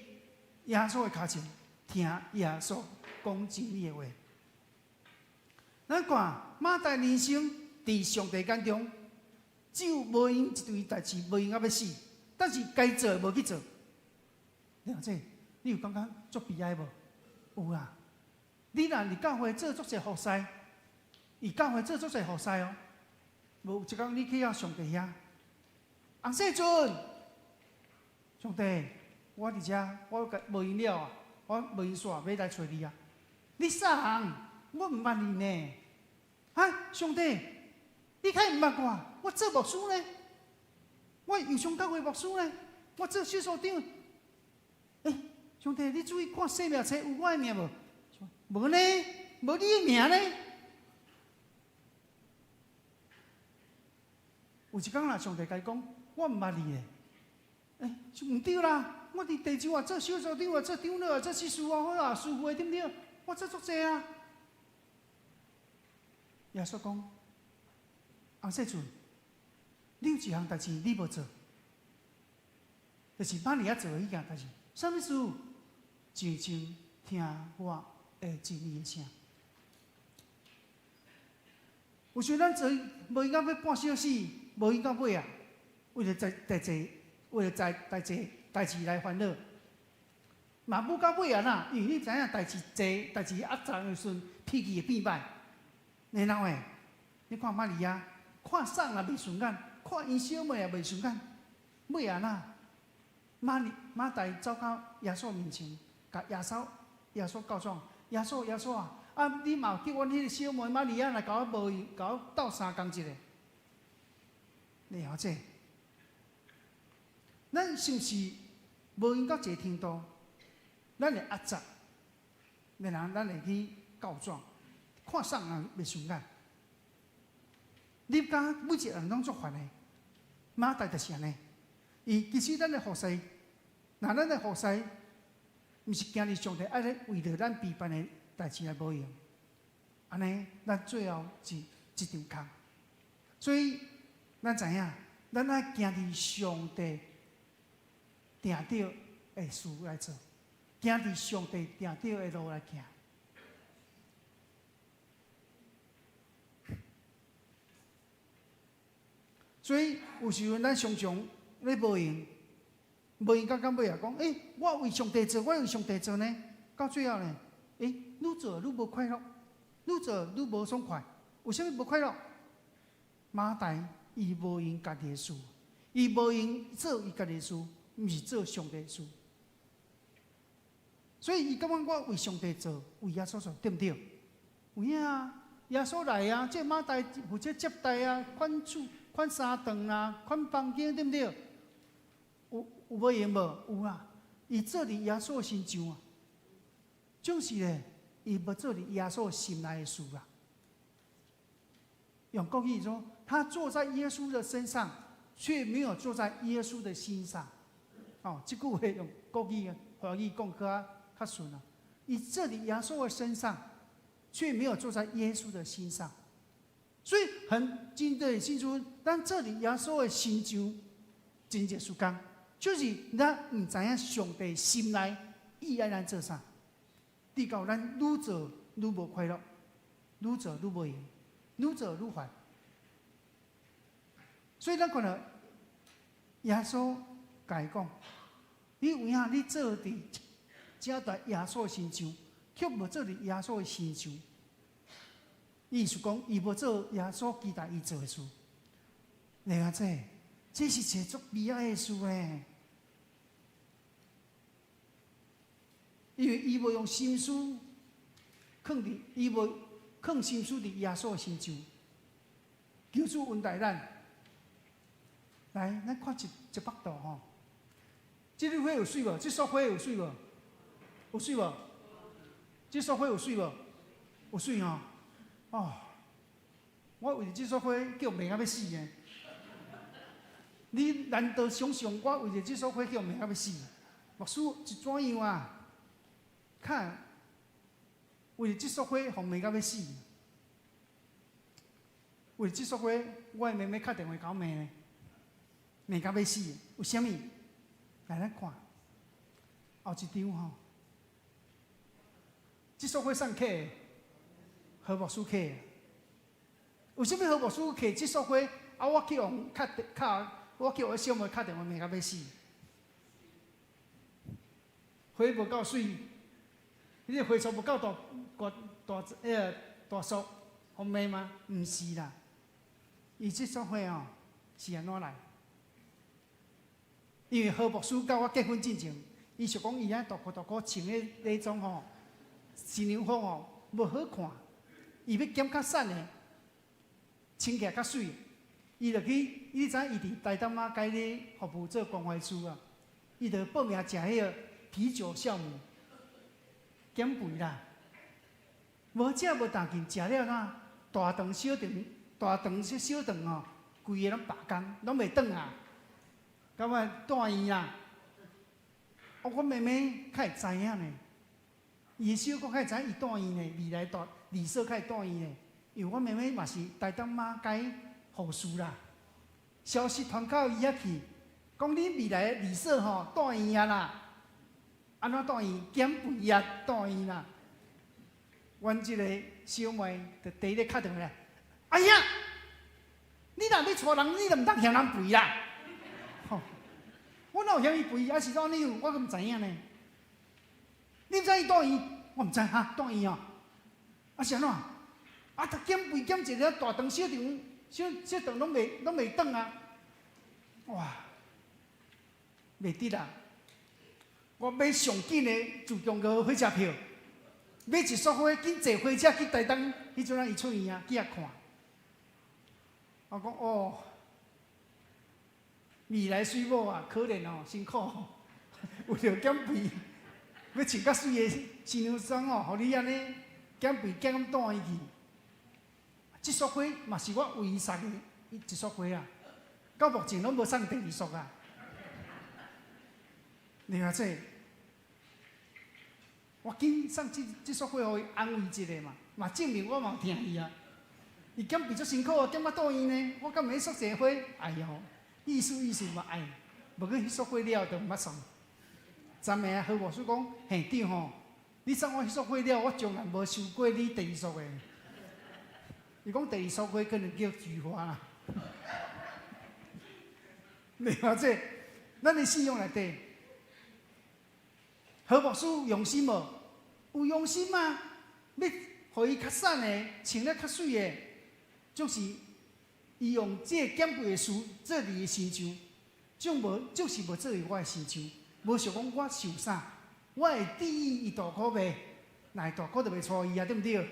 耶穌的跤前，聽耶穌講真理的話。咱看馬大人生佇上帝眼中，只有無閒一堆代誌，無閒到欲死，但是該做的無去做。了解？你有感覺足悲哀無？有啊！你若佇教會做足濟服侍，佇教會做足濟服侍哦，無有一工你去到上帝遐，洪世尊，上帝，我佇遮，我無閒了啊，我無閒煞，欲來揣你啊！你啥人？我毋捌你呢！啊，上帝，你敢毋捌我？我做牧師呢，我右上教會牧師呢，我做小組長。欸，上帝，你注意看生命冊有我的名無？無呢，無你的名呢。有一工啦，上帝共伊講，我毋捌你咧。欸，毋對啦，我佇地上啊做小組長啊，做長老啊，做執事啊，好啊，師傅的對毋對？我做足濟啊。耶穌講，洪世尊，你有一項代誌你無做，就是瑪利亞做的彼件代誌。啥物事？靜靜聽我的真理的聲。有時咱做無閒到欲半小死，無閒到尾啊，為著代代為著代代濟代誌來煩惱，嘛無到尾啊啦，因為你知影代誌濟，代誌壓雜的時陣，脾氣會變歹。然後呢，你看瑪利亞，看送也袂順眼，看𪜶小妹也袂順眼，尾啊啦，瑪利馬大走到耶穌面前，共耶穌耶穌告狀，耶穌耶穌啊，啊你嘛有叫阮彼个小妹瑪利亞來共我無閒，共我鬥相共一下。了解？咱是毋是無閒到這個程度？咱會壓榨，然後咱會去告狀，看啥人袂順眼。你感覺每一個人攏足煩的，馬大就是按呢。伊其實咱的服侍，若咱的服侍，毋是行佇上帝愛咧為著咱備辦的代誌來無閒，按呢，咱最後是一場空。所以咱知影，咱愛行佇上帝定著的事來做，行佇上帝定著的路來行。所以有時陣咱常常咧無閒，無閒到到尾啊，講，欸，我為上帝做，我為上帝做呢，到最後呢，欸，愈做愈無快樂，愈做愈無爽快，為啥物無快樂？馬大伊無閒家己的事，伊無閒做伊家己的事，毋是做上帝的事。所以伊感覺我為上帝做，為耶穌做，對毋對？有影啊！耶穌來啊，這馬大負責接待啊，款厝、款衫頓啊，款房間，對毋對？有無閒無？有啊！伊做佇耶穌的身上啊，總是咧，伊無做佇耶穌心內的事啊。用國語說，他坐在耶穌的身上，卻沒有坐在耶穌的心上。哦，這句話用國語、華語講較較順啊。伊坐佇耶穌的身上，卻沒有坐在耶穌的心上。所以很真的信主，咱坐佇耶穌的身上，真濟時間，就是咱毋知影上帝心內伊愛咱做啥，直到咱愈做愈無快樂，愈做愈無閒，愈做愈煩。所以咱看著耶穌共伊講：你有影你坐佇遮大耶穌的身上，卻無坐佇耶穌的心上。意思講，伊無做耶穌期待伊做的事。你看這，這是一個足悲哀的事呢。因為伊無用心思囥佇，伊無囥心思佇耶穌的身上。求主恩待咱。來，咱看一一幅圖吼。這朵花有媠無？這束花有媠無？有媠無？這束花有媠無？有媠吼。哦，我為著這束花叫罵甲欲死呢。你難得想象我為著這束花叫罵甲欲死？牧師是怎樣啊？看，為著這束花，予罵甲欲死。為著這束花，我的妹妹敲電話共我罵呢，罵甲欲死。為啥物？來，咱看，後一張吼，這束花啥人的？何牧師客。為啥物何牧師客這束花？啊，我去予敲敲，我叫我小妹敲電話罵甲欲死。花無夠媠，彼個花束無夠大，大大彼個大束，予罵嗎？毋是啦，伊這束花哦是按怎來？因為何牧師佮我結婚進前，伊想講伊按大箍大箍穿的禮裝吼，新娘服吼無好看，伊欲減較瘦的，穿起來較媠。伊就去，你知影伊佇台東仔街咧服務做關懷師啊，伊就報名食彼個啤酒酵母，減肥啦。無食無當緊，食了哪大腸小腸，大腸小小腸吼，規个攏罷工，攏袂轉啊。感覺蹛院啦。哦，阮妹妹較會知影呢，伊的小可較會知影伊蹛院呢，未來大二嫂較會蹛院呢。因為阮妹妹嘛是台東馬街護士啦，消息傳到伊遐去，講恁未來的二嫂吼蹛院啊啦，按怎蹛院？減肥啊，蹛院啦。阮這個小妹就第一个敲電話來，哎呀，你若欲娶人，你就毋通嫌人肥啦。吼，我哪有嫌伊肥？還是怎樣？我閣毋知影呢。你毋知伊蹛院？我毋知哈，蹛院哦。啊是按怎？啊，他減肥減一个大腸小腸小小腸攏袂轉啊！哇，袂得啦！我買上緊的自強號火車票，買一束花，緊坐火車去台東，彼陣仔伊出院啊，去遐看。我講哦，未來媠某啊，可憐哦，辛苦，為著減肥，欲穿較媠的新娘裝哦，予你按呢減肥減甲蹛院去。這束花嘛是我唯一送的一束花啊，到目前攏無送第二束啊。另外這，我緊送這這束花予伊安慰一下嘛，嘛證明我嘛有疼伊啊。伊減肥足辛苦啊，減甲蹛院呢，我敢袂送一個花？哎喲，意思意思嘛愛，無過彼束花了就毋捌送。昨暝啊，何牧師講，嘿對吼，你送我彼束花了，我從來無收過你第二束的。伊講第二束花可能叫菊花啦。另外這，咱的信仰內底，何牧師用心無？有用心啊！欲予伊較瘦的，穿得較媠的，就是伊用這個減肥的事做佇伊身上，總無就是無做佇我的身上，無想講我受啥，我會注意伊大箍袂？若會大箍就袂娶伊啊，對毋對？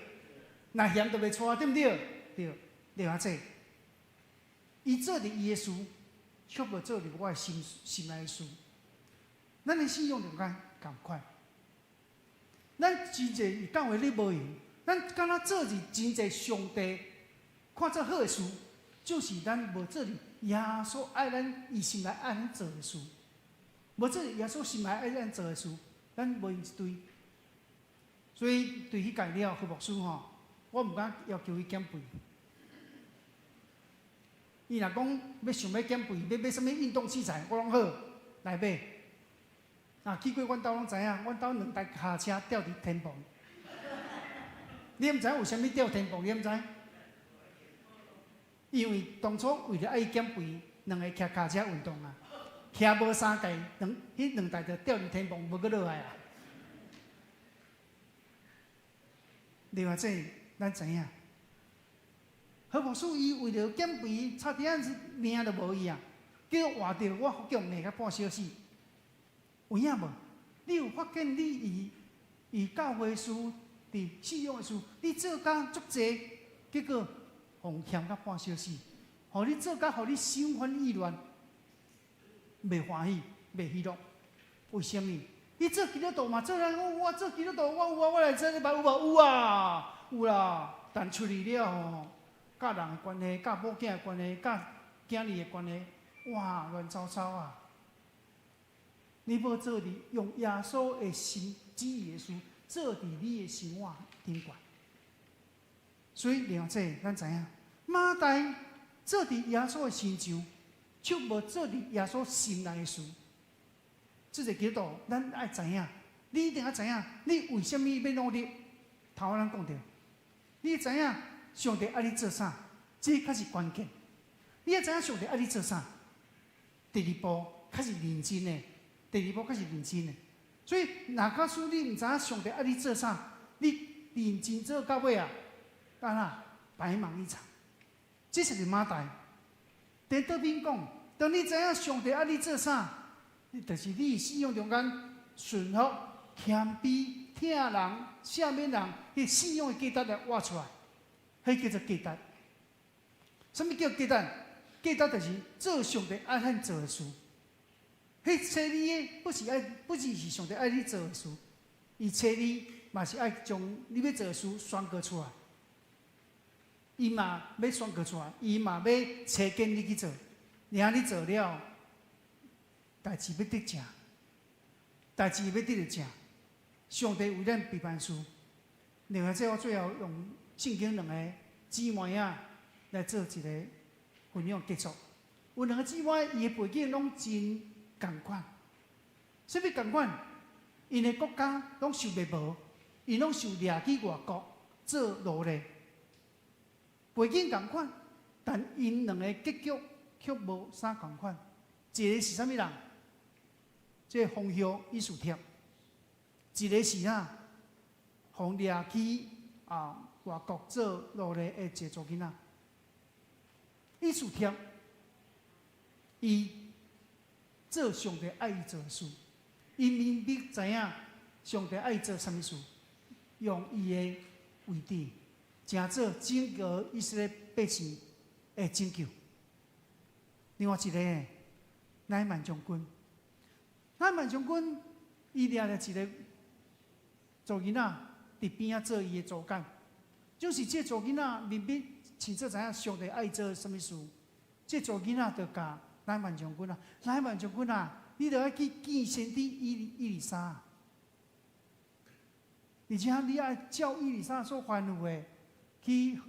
若嫌就袂娶，對毋對？對，另外這，伊做佇伊的事，卻無做佇我的心心內的事。咱的信仰中間仝款，咱真濟佇教會咧無閒，咱敢若做佇真濟上帝看做好的事，就是咱無做佇耶穌愛咱伊心內愛咱做的事，無做佇耶穌心內愛咱做的事，咱無閒一堆。所以對彼屆了何牧師吼，我毋敢要求伊減肥。伊若講欲想欲減肥，欲買啥物運動器材，我攏好來買。啊，去過阮兜攏知影，阮兜兩台跤車吊佇天棚。你毋知影為啥物吊天棚？你毋知？因為當初為著愛減肥，兩个騎跤車運動啊，騎無三屆，兩彼兩台就吊佇天棚，無閣落來啊。另外，這咱知影，何牧師伊為著減肥，差點仔命都無伊啊！叫活著，我叫罵甲半小死。有影無？你有發現你伊教會事，佇信仰的事，你做甲足濟，結果予嫌甲半小死，予你做甲予你心煩意亂，袂歡喜，袂喜樂。為啥物？你做基督徒嘛，做來我我做基督徒，我有啊，我來這禮拜有無？有啊，有啦。但出去了吼，佮人的關係，佮某囝的關係，佮囝兒的關係，哇，亂糟糟啊！你無做佇用耶穌的心旨意的事，做佇你的生活頂懸。所以另外這咱知影，馬大做佇耶穌的身上，卻無做佇耶穌心內的事。這個基督徒，咱愛知影，你一定愛知影，你為啥物欲努力？頭仔咱講著，你知影上帝愛你做啥？這較是關鍵。你愛知影上帝愛你做啥？第二步較是認真的，第二步較是認真的。所以，若假使你毋知影上帝愛你做啥，你認真做到尾啊，敢若白忙一場。這就是馬大。顛倒面講，當你知影上帝愛你做啥，你就是你信仰中間順服、謙卑、疼人、赦免人，彼信仰的價值來活出來，彼叫做價值。啥物叫價值？價值就是做上帝愛咱做的事。彼揣你的不是愛，不只是上帝愛你做的事，伊揣你嘛是愛將你欲做的事宣告出來。伊嘛欲宣告出來，伊嘛欲差遣你去做，爾你做了，代誌欲得成，代誌欲得著成。上帝為咱備辦事。另外，這我最後用聖經兩个姊妹仔來做一个分享結束。有兩个姊妹，伊的背景攏真仝款。啥物仝款？𪜶的國家攏受滅亡，𪜶攏受掠去外國做奴隸。背景仝款，但𪜶兩个結局卻無啥仝款。一个是啥物人？這個皇后以斯帖。一个是啥？予掠去啊外國做奴隸的一个查某囡仔。以斯帖，伊做上帝愛伊做的事，伊明明知影上帝愛伊做啥物事，用伊的位置，成做整個以色列百姓的拯救。另外一個乃縵將軍，乃縵將軍伊掠著一个查某囡仔佇邊仔做伊的助管，就是這個查某囡仔明明清楚知影上帝愛伊做啥物事，這個查某囡仔就共乃縵將軍啊，乃縵將軍啊，你著愛去見先知以以利沙，而且你愛照以利沙所吩咐的去予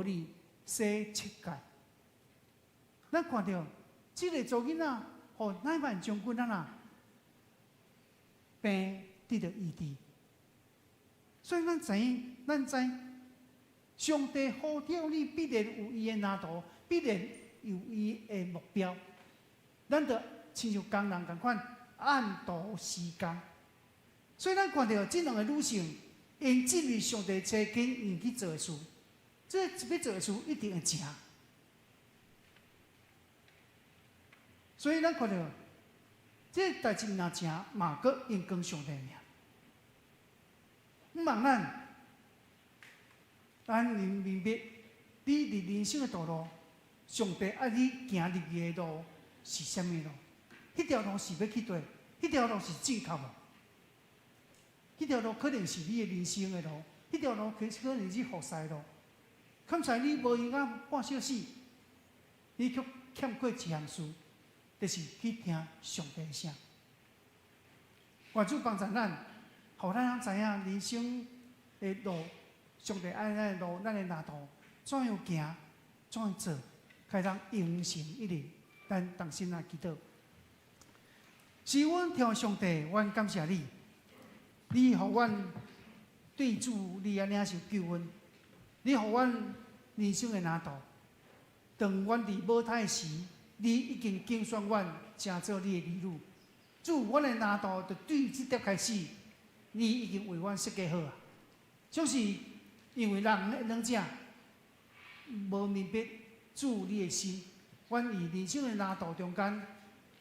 你洗七屆。咱看著這个查某囡仔，予乃縵將軍啊啦，病得著醫治。所以咱知影，咱知上帝呼召你，必然有伊的藍圖，必然有伊的目標。咱著親像工人仝款，按圖施工。所以咱看著這兩个女性，𪜶進入上帝差遣𪜶去做的事。這欲做的事一定會成。所以咱看著，這代誌若成，嘛閣榮光上帝名。毋茫咱，咱明明白，你佇人生的道路，上帝愛你行入去的路是啥物路？彼條路是欲去佗？彼條路是正確無？彼條路可能是你的人生的路，彼條路可可能是服侍的路。坎在你無閒仔半小時，你卻欠過一項事，就是去聽上帝的聲。願主幫助咱，予咱通知影人生的路，上帝愛咱的路，咱的藍圖怎樣行，怎樣做，才會當榮神益人。咱同心來祈禱。是阮天父上帝，阮感謝你，你予阮對主你愛領受救恩，你予阮人生的藍圖。當阮佇母胎時，你已經揀選阮，成做你的兒女。主，阮的藍圖就對這點開始，你已經為阮設計好啊。就是因為人的軟者無明白主你的心，阮佇人生的藍圖中間，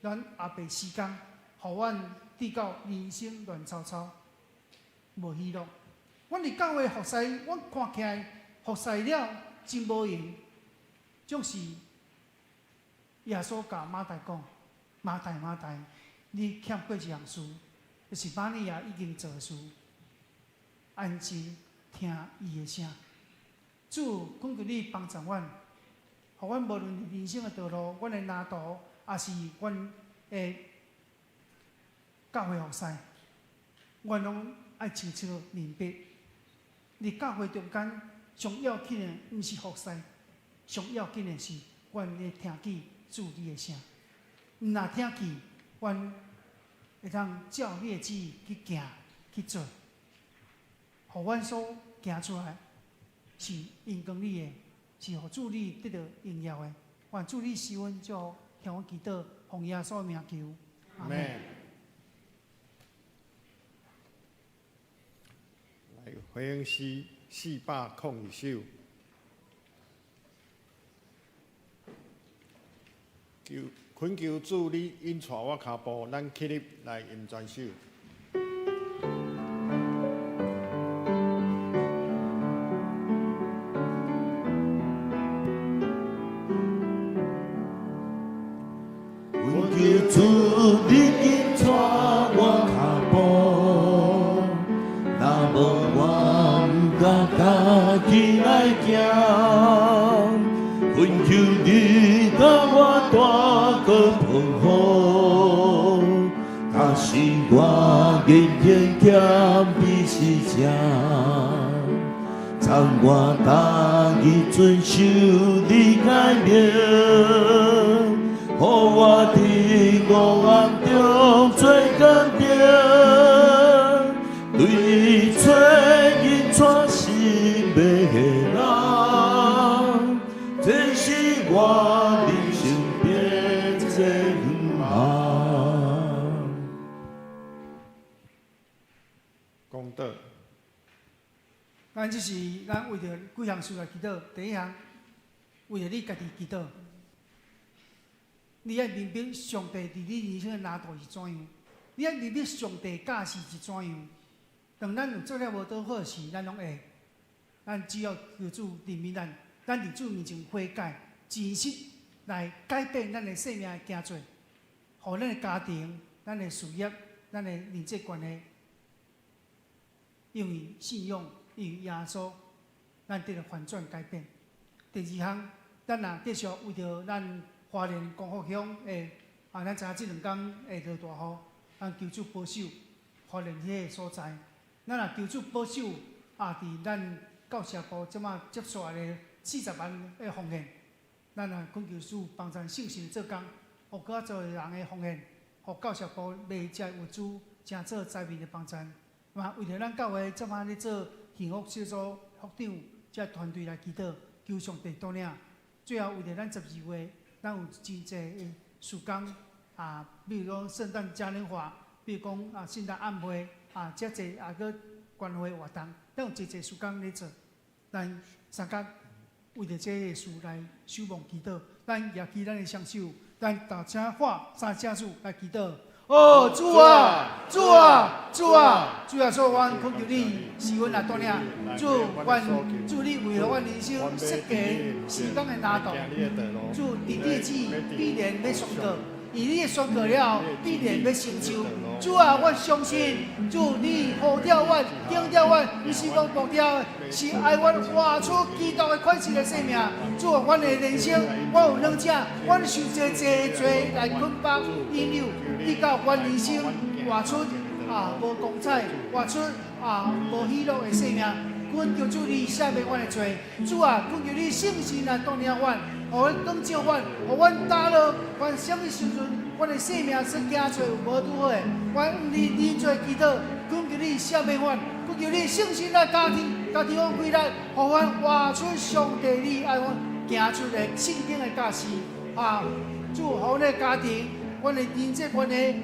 咱阿白時間，予阮跌到人生亂糟糟，無喜樂。阮佇教會服侍，阮看起來服侍了真無閒，總是耶穌共馬大講：馬大馬大，你欠過一項事，就是瑪利亞已經做的事，安靜聽伊的聲。主，懇求你幫助阮，予阮無論佇人生的道路，阮的藍圖，抑是阮的教會服侍，阮攏愛清楚明白。佇教會中間，上要緊的毋是服侍，上要緊的是阮會聽見主你的聲。毋若聽見，阮會當照你的旨意去行去做，予阮所行出來是榮光你的，是予主你得著榮耀的。願主你賜阮祝福，向阮祈禱，奉耶穌名求，阿門。來，回應詩402首。求懇求主你引帶我跤步，咱起立來吟全首。懇求主你緊帶我跤步，若無我毋敢家己來行。懇求你共我帶過風雨，假使我言言欠比是正，送我逐日遵守你誡命，予我佇黑暗中做堅定，對找引帶心的人，這是我人生變這遠航。講道。咱這是咱為著幾項事來祈禱。第一項，為著你家己祈禱，你愛明白上帝佇你人生的藍圖是怎樣，你愛明白上帝教示是怎樣。當咱有做了無拄好時，咱攏會，咱只要求主憐憫咱，咱佇主面前悔改，真實來改變咱的生命的行做，予咱的家庭、咱的事業、咱的人際關係，因為信仰，因為耶穌，咱得著翻轉改變。第二項，咱若繼續為著咱花蓮光復鄉的啊，咱知影這兩工會落大雨，咱求主保守花蓮彼個所在。咱若求主保守啊，佇咱教社部這馬接續來的40萬的奉獻，咱若懇求主幫贊信心做工，予閣較濟人的奉獻，予教社部買這物資，成做災民的幫贊。嘛，為著咱教會這馬咧做幸福小組福長這團隊來祈禱，求上帝帶領。最後為著咱12月，咱有真濟的事工啊，比如講聖誕嘉年華，比如講啊聖誕晚會啊，遮濟啊閣關懷活動，咱有濟濟事工咧做。咱三甲為著這个事來守望祈禱。咱舉起咱的雙手，咱大聲喊三聲主來祈禱。哦，主啊，主啊，主啊，主耶穌，阮懇求你，賜阮來帶領。主，阮主你為予阮人生設計時間的藍圖。主，佇你的旨意必然欲宣告，而你的宣告了後，必然欲成就。主啊，我相信主你呼召阮、揀召阮，毋是無目的，是愛阮活出基督的款式的生命。主啊，阮的人生，我有兩者，阮受這濟罪來捆綁引誘，你到阮人生活出無光彩，活出無喜樂的生命。懇求主你赦免阮的罪。主啊，懇求你聖神來帶領阮，予阮光照阮，予阮打落，阮啥物時陣，阮的生命所行出有無拄好的，阮向你認罪祈禱，懇求你赦免阮，懇求你聖神來加添，加添阮氣力，予阮活出上帝你愛阮行出的聖經的教示。主，予阮的家庭，阮的人際關係，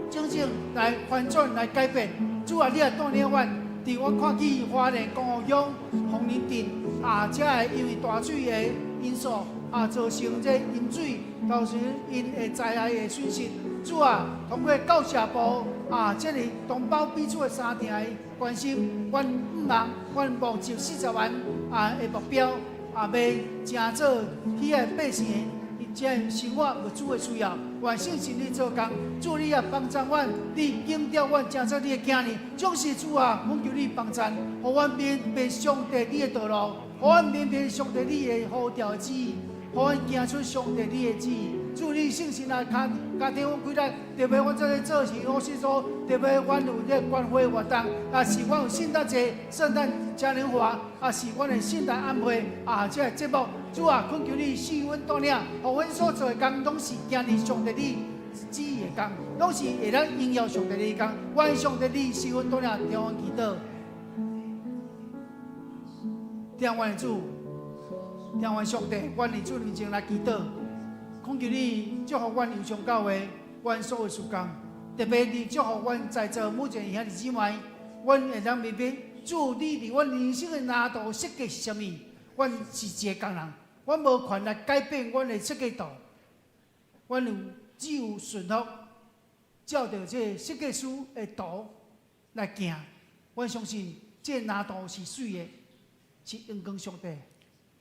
真正來翻轉來改變。主啊，你也帶領阮，佇我看見花蓮光復鄉豐林鎮遮个因為大水的因素造成這淹水，造成𪜶的災害的損失。主啊，通過教社部這个同胞彼此的相疼的關心，阮向望，阮募集40萬的目標，欲成做遐个百姓的這个生活物資的需要。願聖神你做工，主你也幫助阮，你揀召阮成做你的囝兒，總是主啊，懇求你幫助，予阮明白上帝你的道路，予阮明白上帝你的呼召的旨意，予阮行出上帝你的旨意。主你聖神來加加添阮氣力，特別阮這個做事，我是說，特別阮有這個關懷活動，也是阮有聖誕節、聖誕嘉年華，也是阮的聖誕晚會這个節目。主啊，懇求你賜阮帶領，予阮所做的工，攏是行佇上帝你旨意的工，攏是會當榮耀上帝你的工。願上帝你賜阮帶領，聽阮祈禱。聽阮的主，聽阮上帝，阮佇主面前來祈禱，懇求你祝福阮右上教會，阮所有事工，特別你祝福阮在座每一個兄弟姊妹，阮會當明白主你佇阮人生的藍圖設計是啥物。阮是一个工人，阮無權來改變阮的設計圖，阮有只有順服，照著這个設計師的圖來行。阮相信這個藍圖是媠的，是榮光上帝。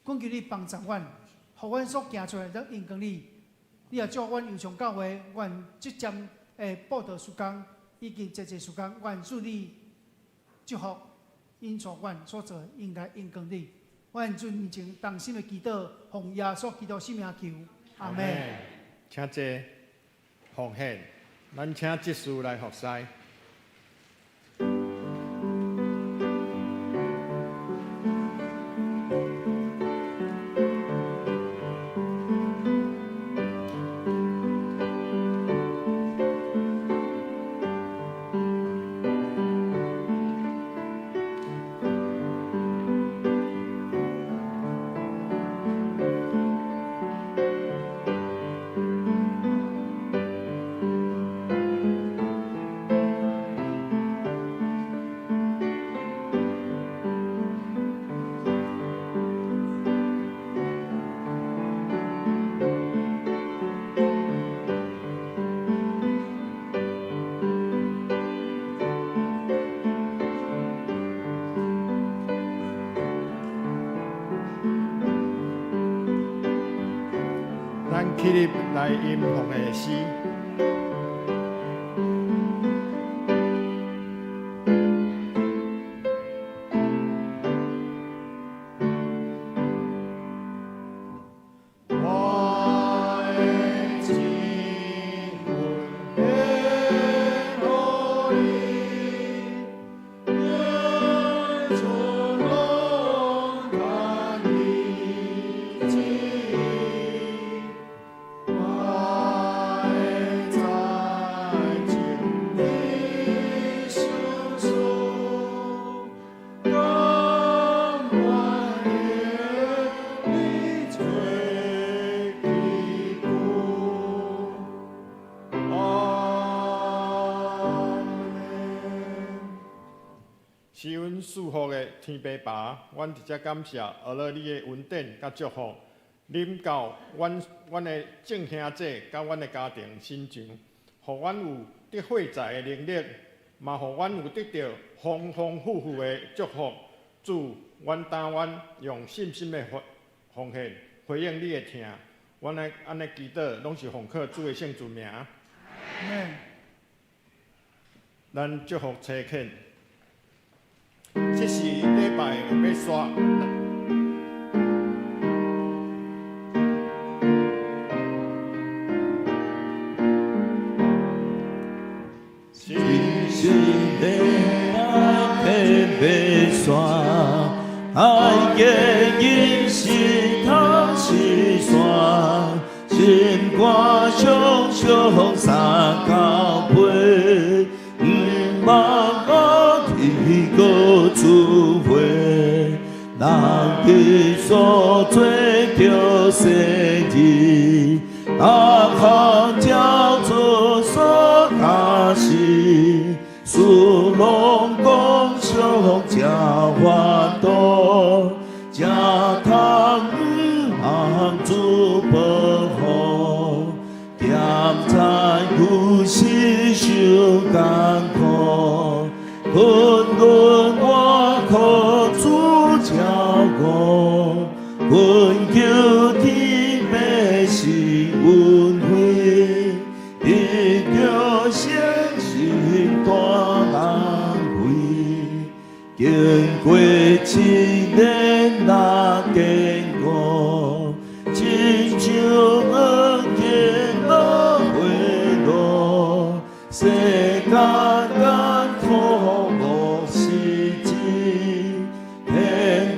懇求你幫助阮，予阮所行出來攏榮光你。你也祝阮右上教會，阮這針的布道事工以及這濟事工，願主你祝福，引導阮所做的應該榮光你。阮主面前同心的祈禱，奉耶穌基督聖名求，阿門。請坐，奉獻，咱請執事來服侍。咱起立來吟奉獻的詩。我的情分献予你，日出攏牵你旨意。我的是阮赐福的天父爸，阮伫遮感谢，阿勒你的恩典佮祝福，临到阮的众兄弟佮阮的家庭身上，予阮有得货财的能力，嘛予阮有得著豐豐富富的祝福。主，阮擔願用信心的奉獻回應你的疼。阮來按呢祈禱，攏是奉靠主的聖主名。咱祝福差遣，這是禮拜欲煞。這是禮拜天欲煞，愛見因是頭是山，心肝傷傷三交杯，毋茫我去閣出回，人伫所做著生日，逐項交出所教示，事攏講上誠法度，才通毋通主保護，兼知有時傷艱苦，困困我靠主照顧，懇求天父是恩惠，得著聖神大人位，經過試煉若堅固，親像黃金落花露，世間艱苦無實際，天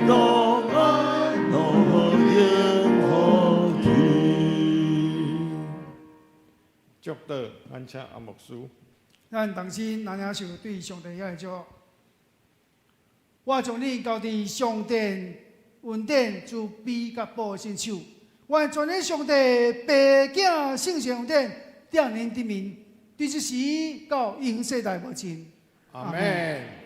堂安樂永福去。祝禱，咱請阿牧師。咱同心來領受對上帝遐的祝福。我將你交佇上帝恩典慈悲佮保護手。願全能上帝父囝聖神恩典踮恁頂面，對這時到永世代無盡。阿門。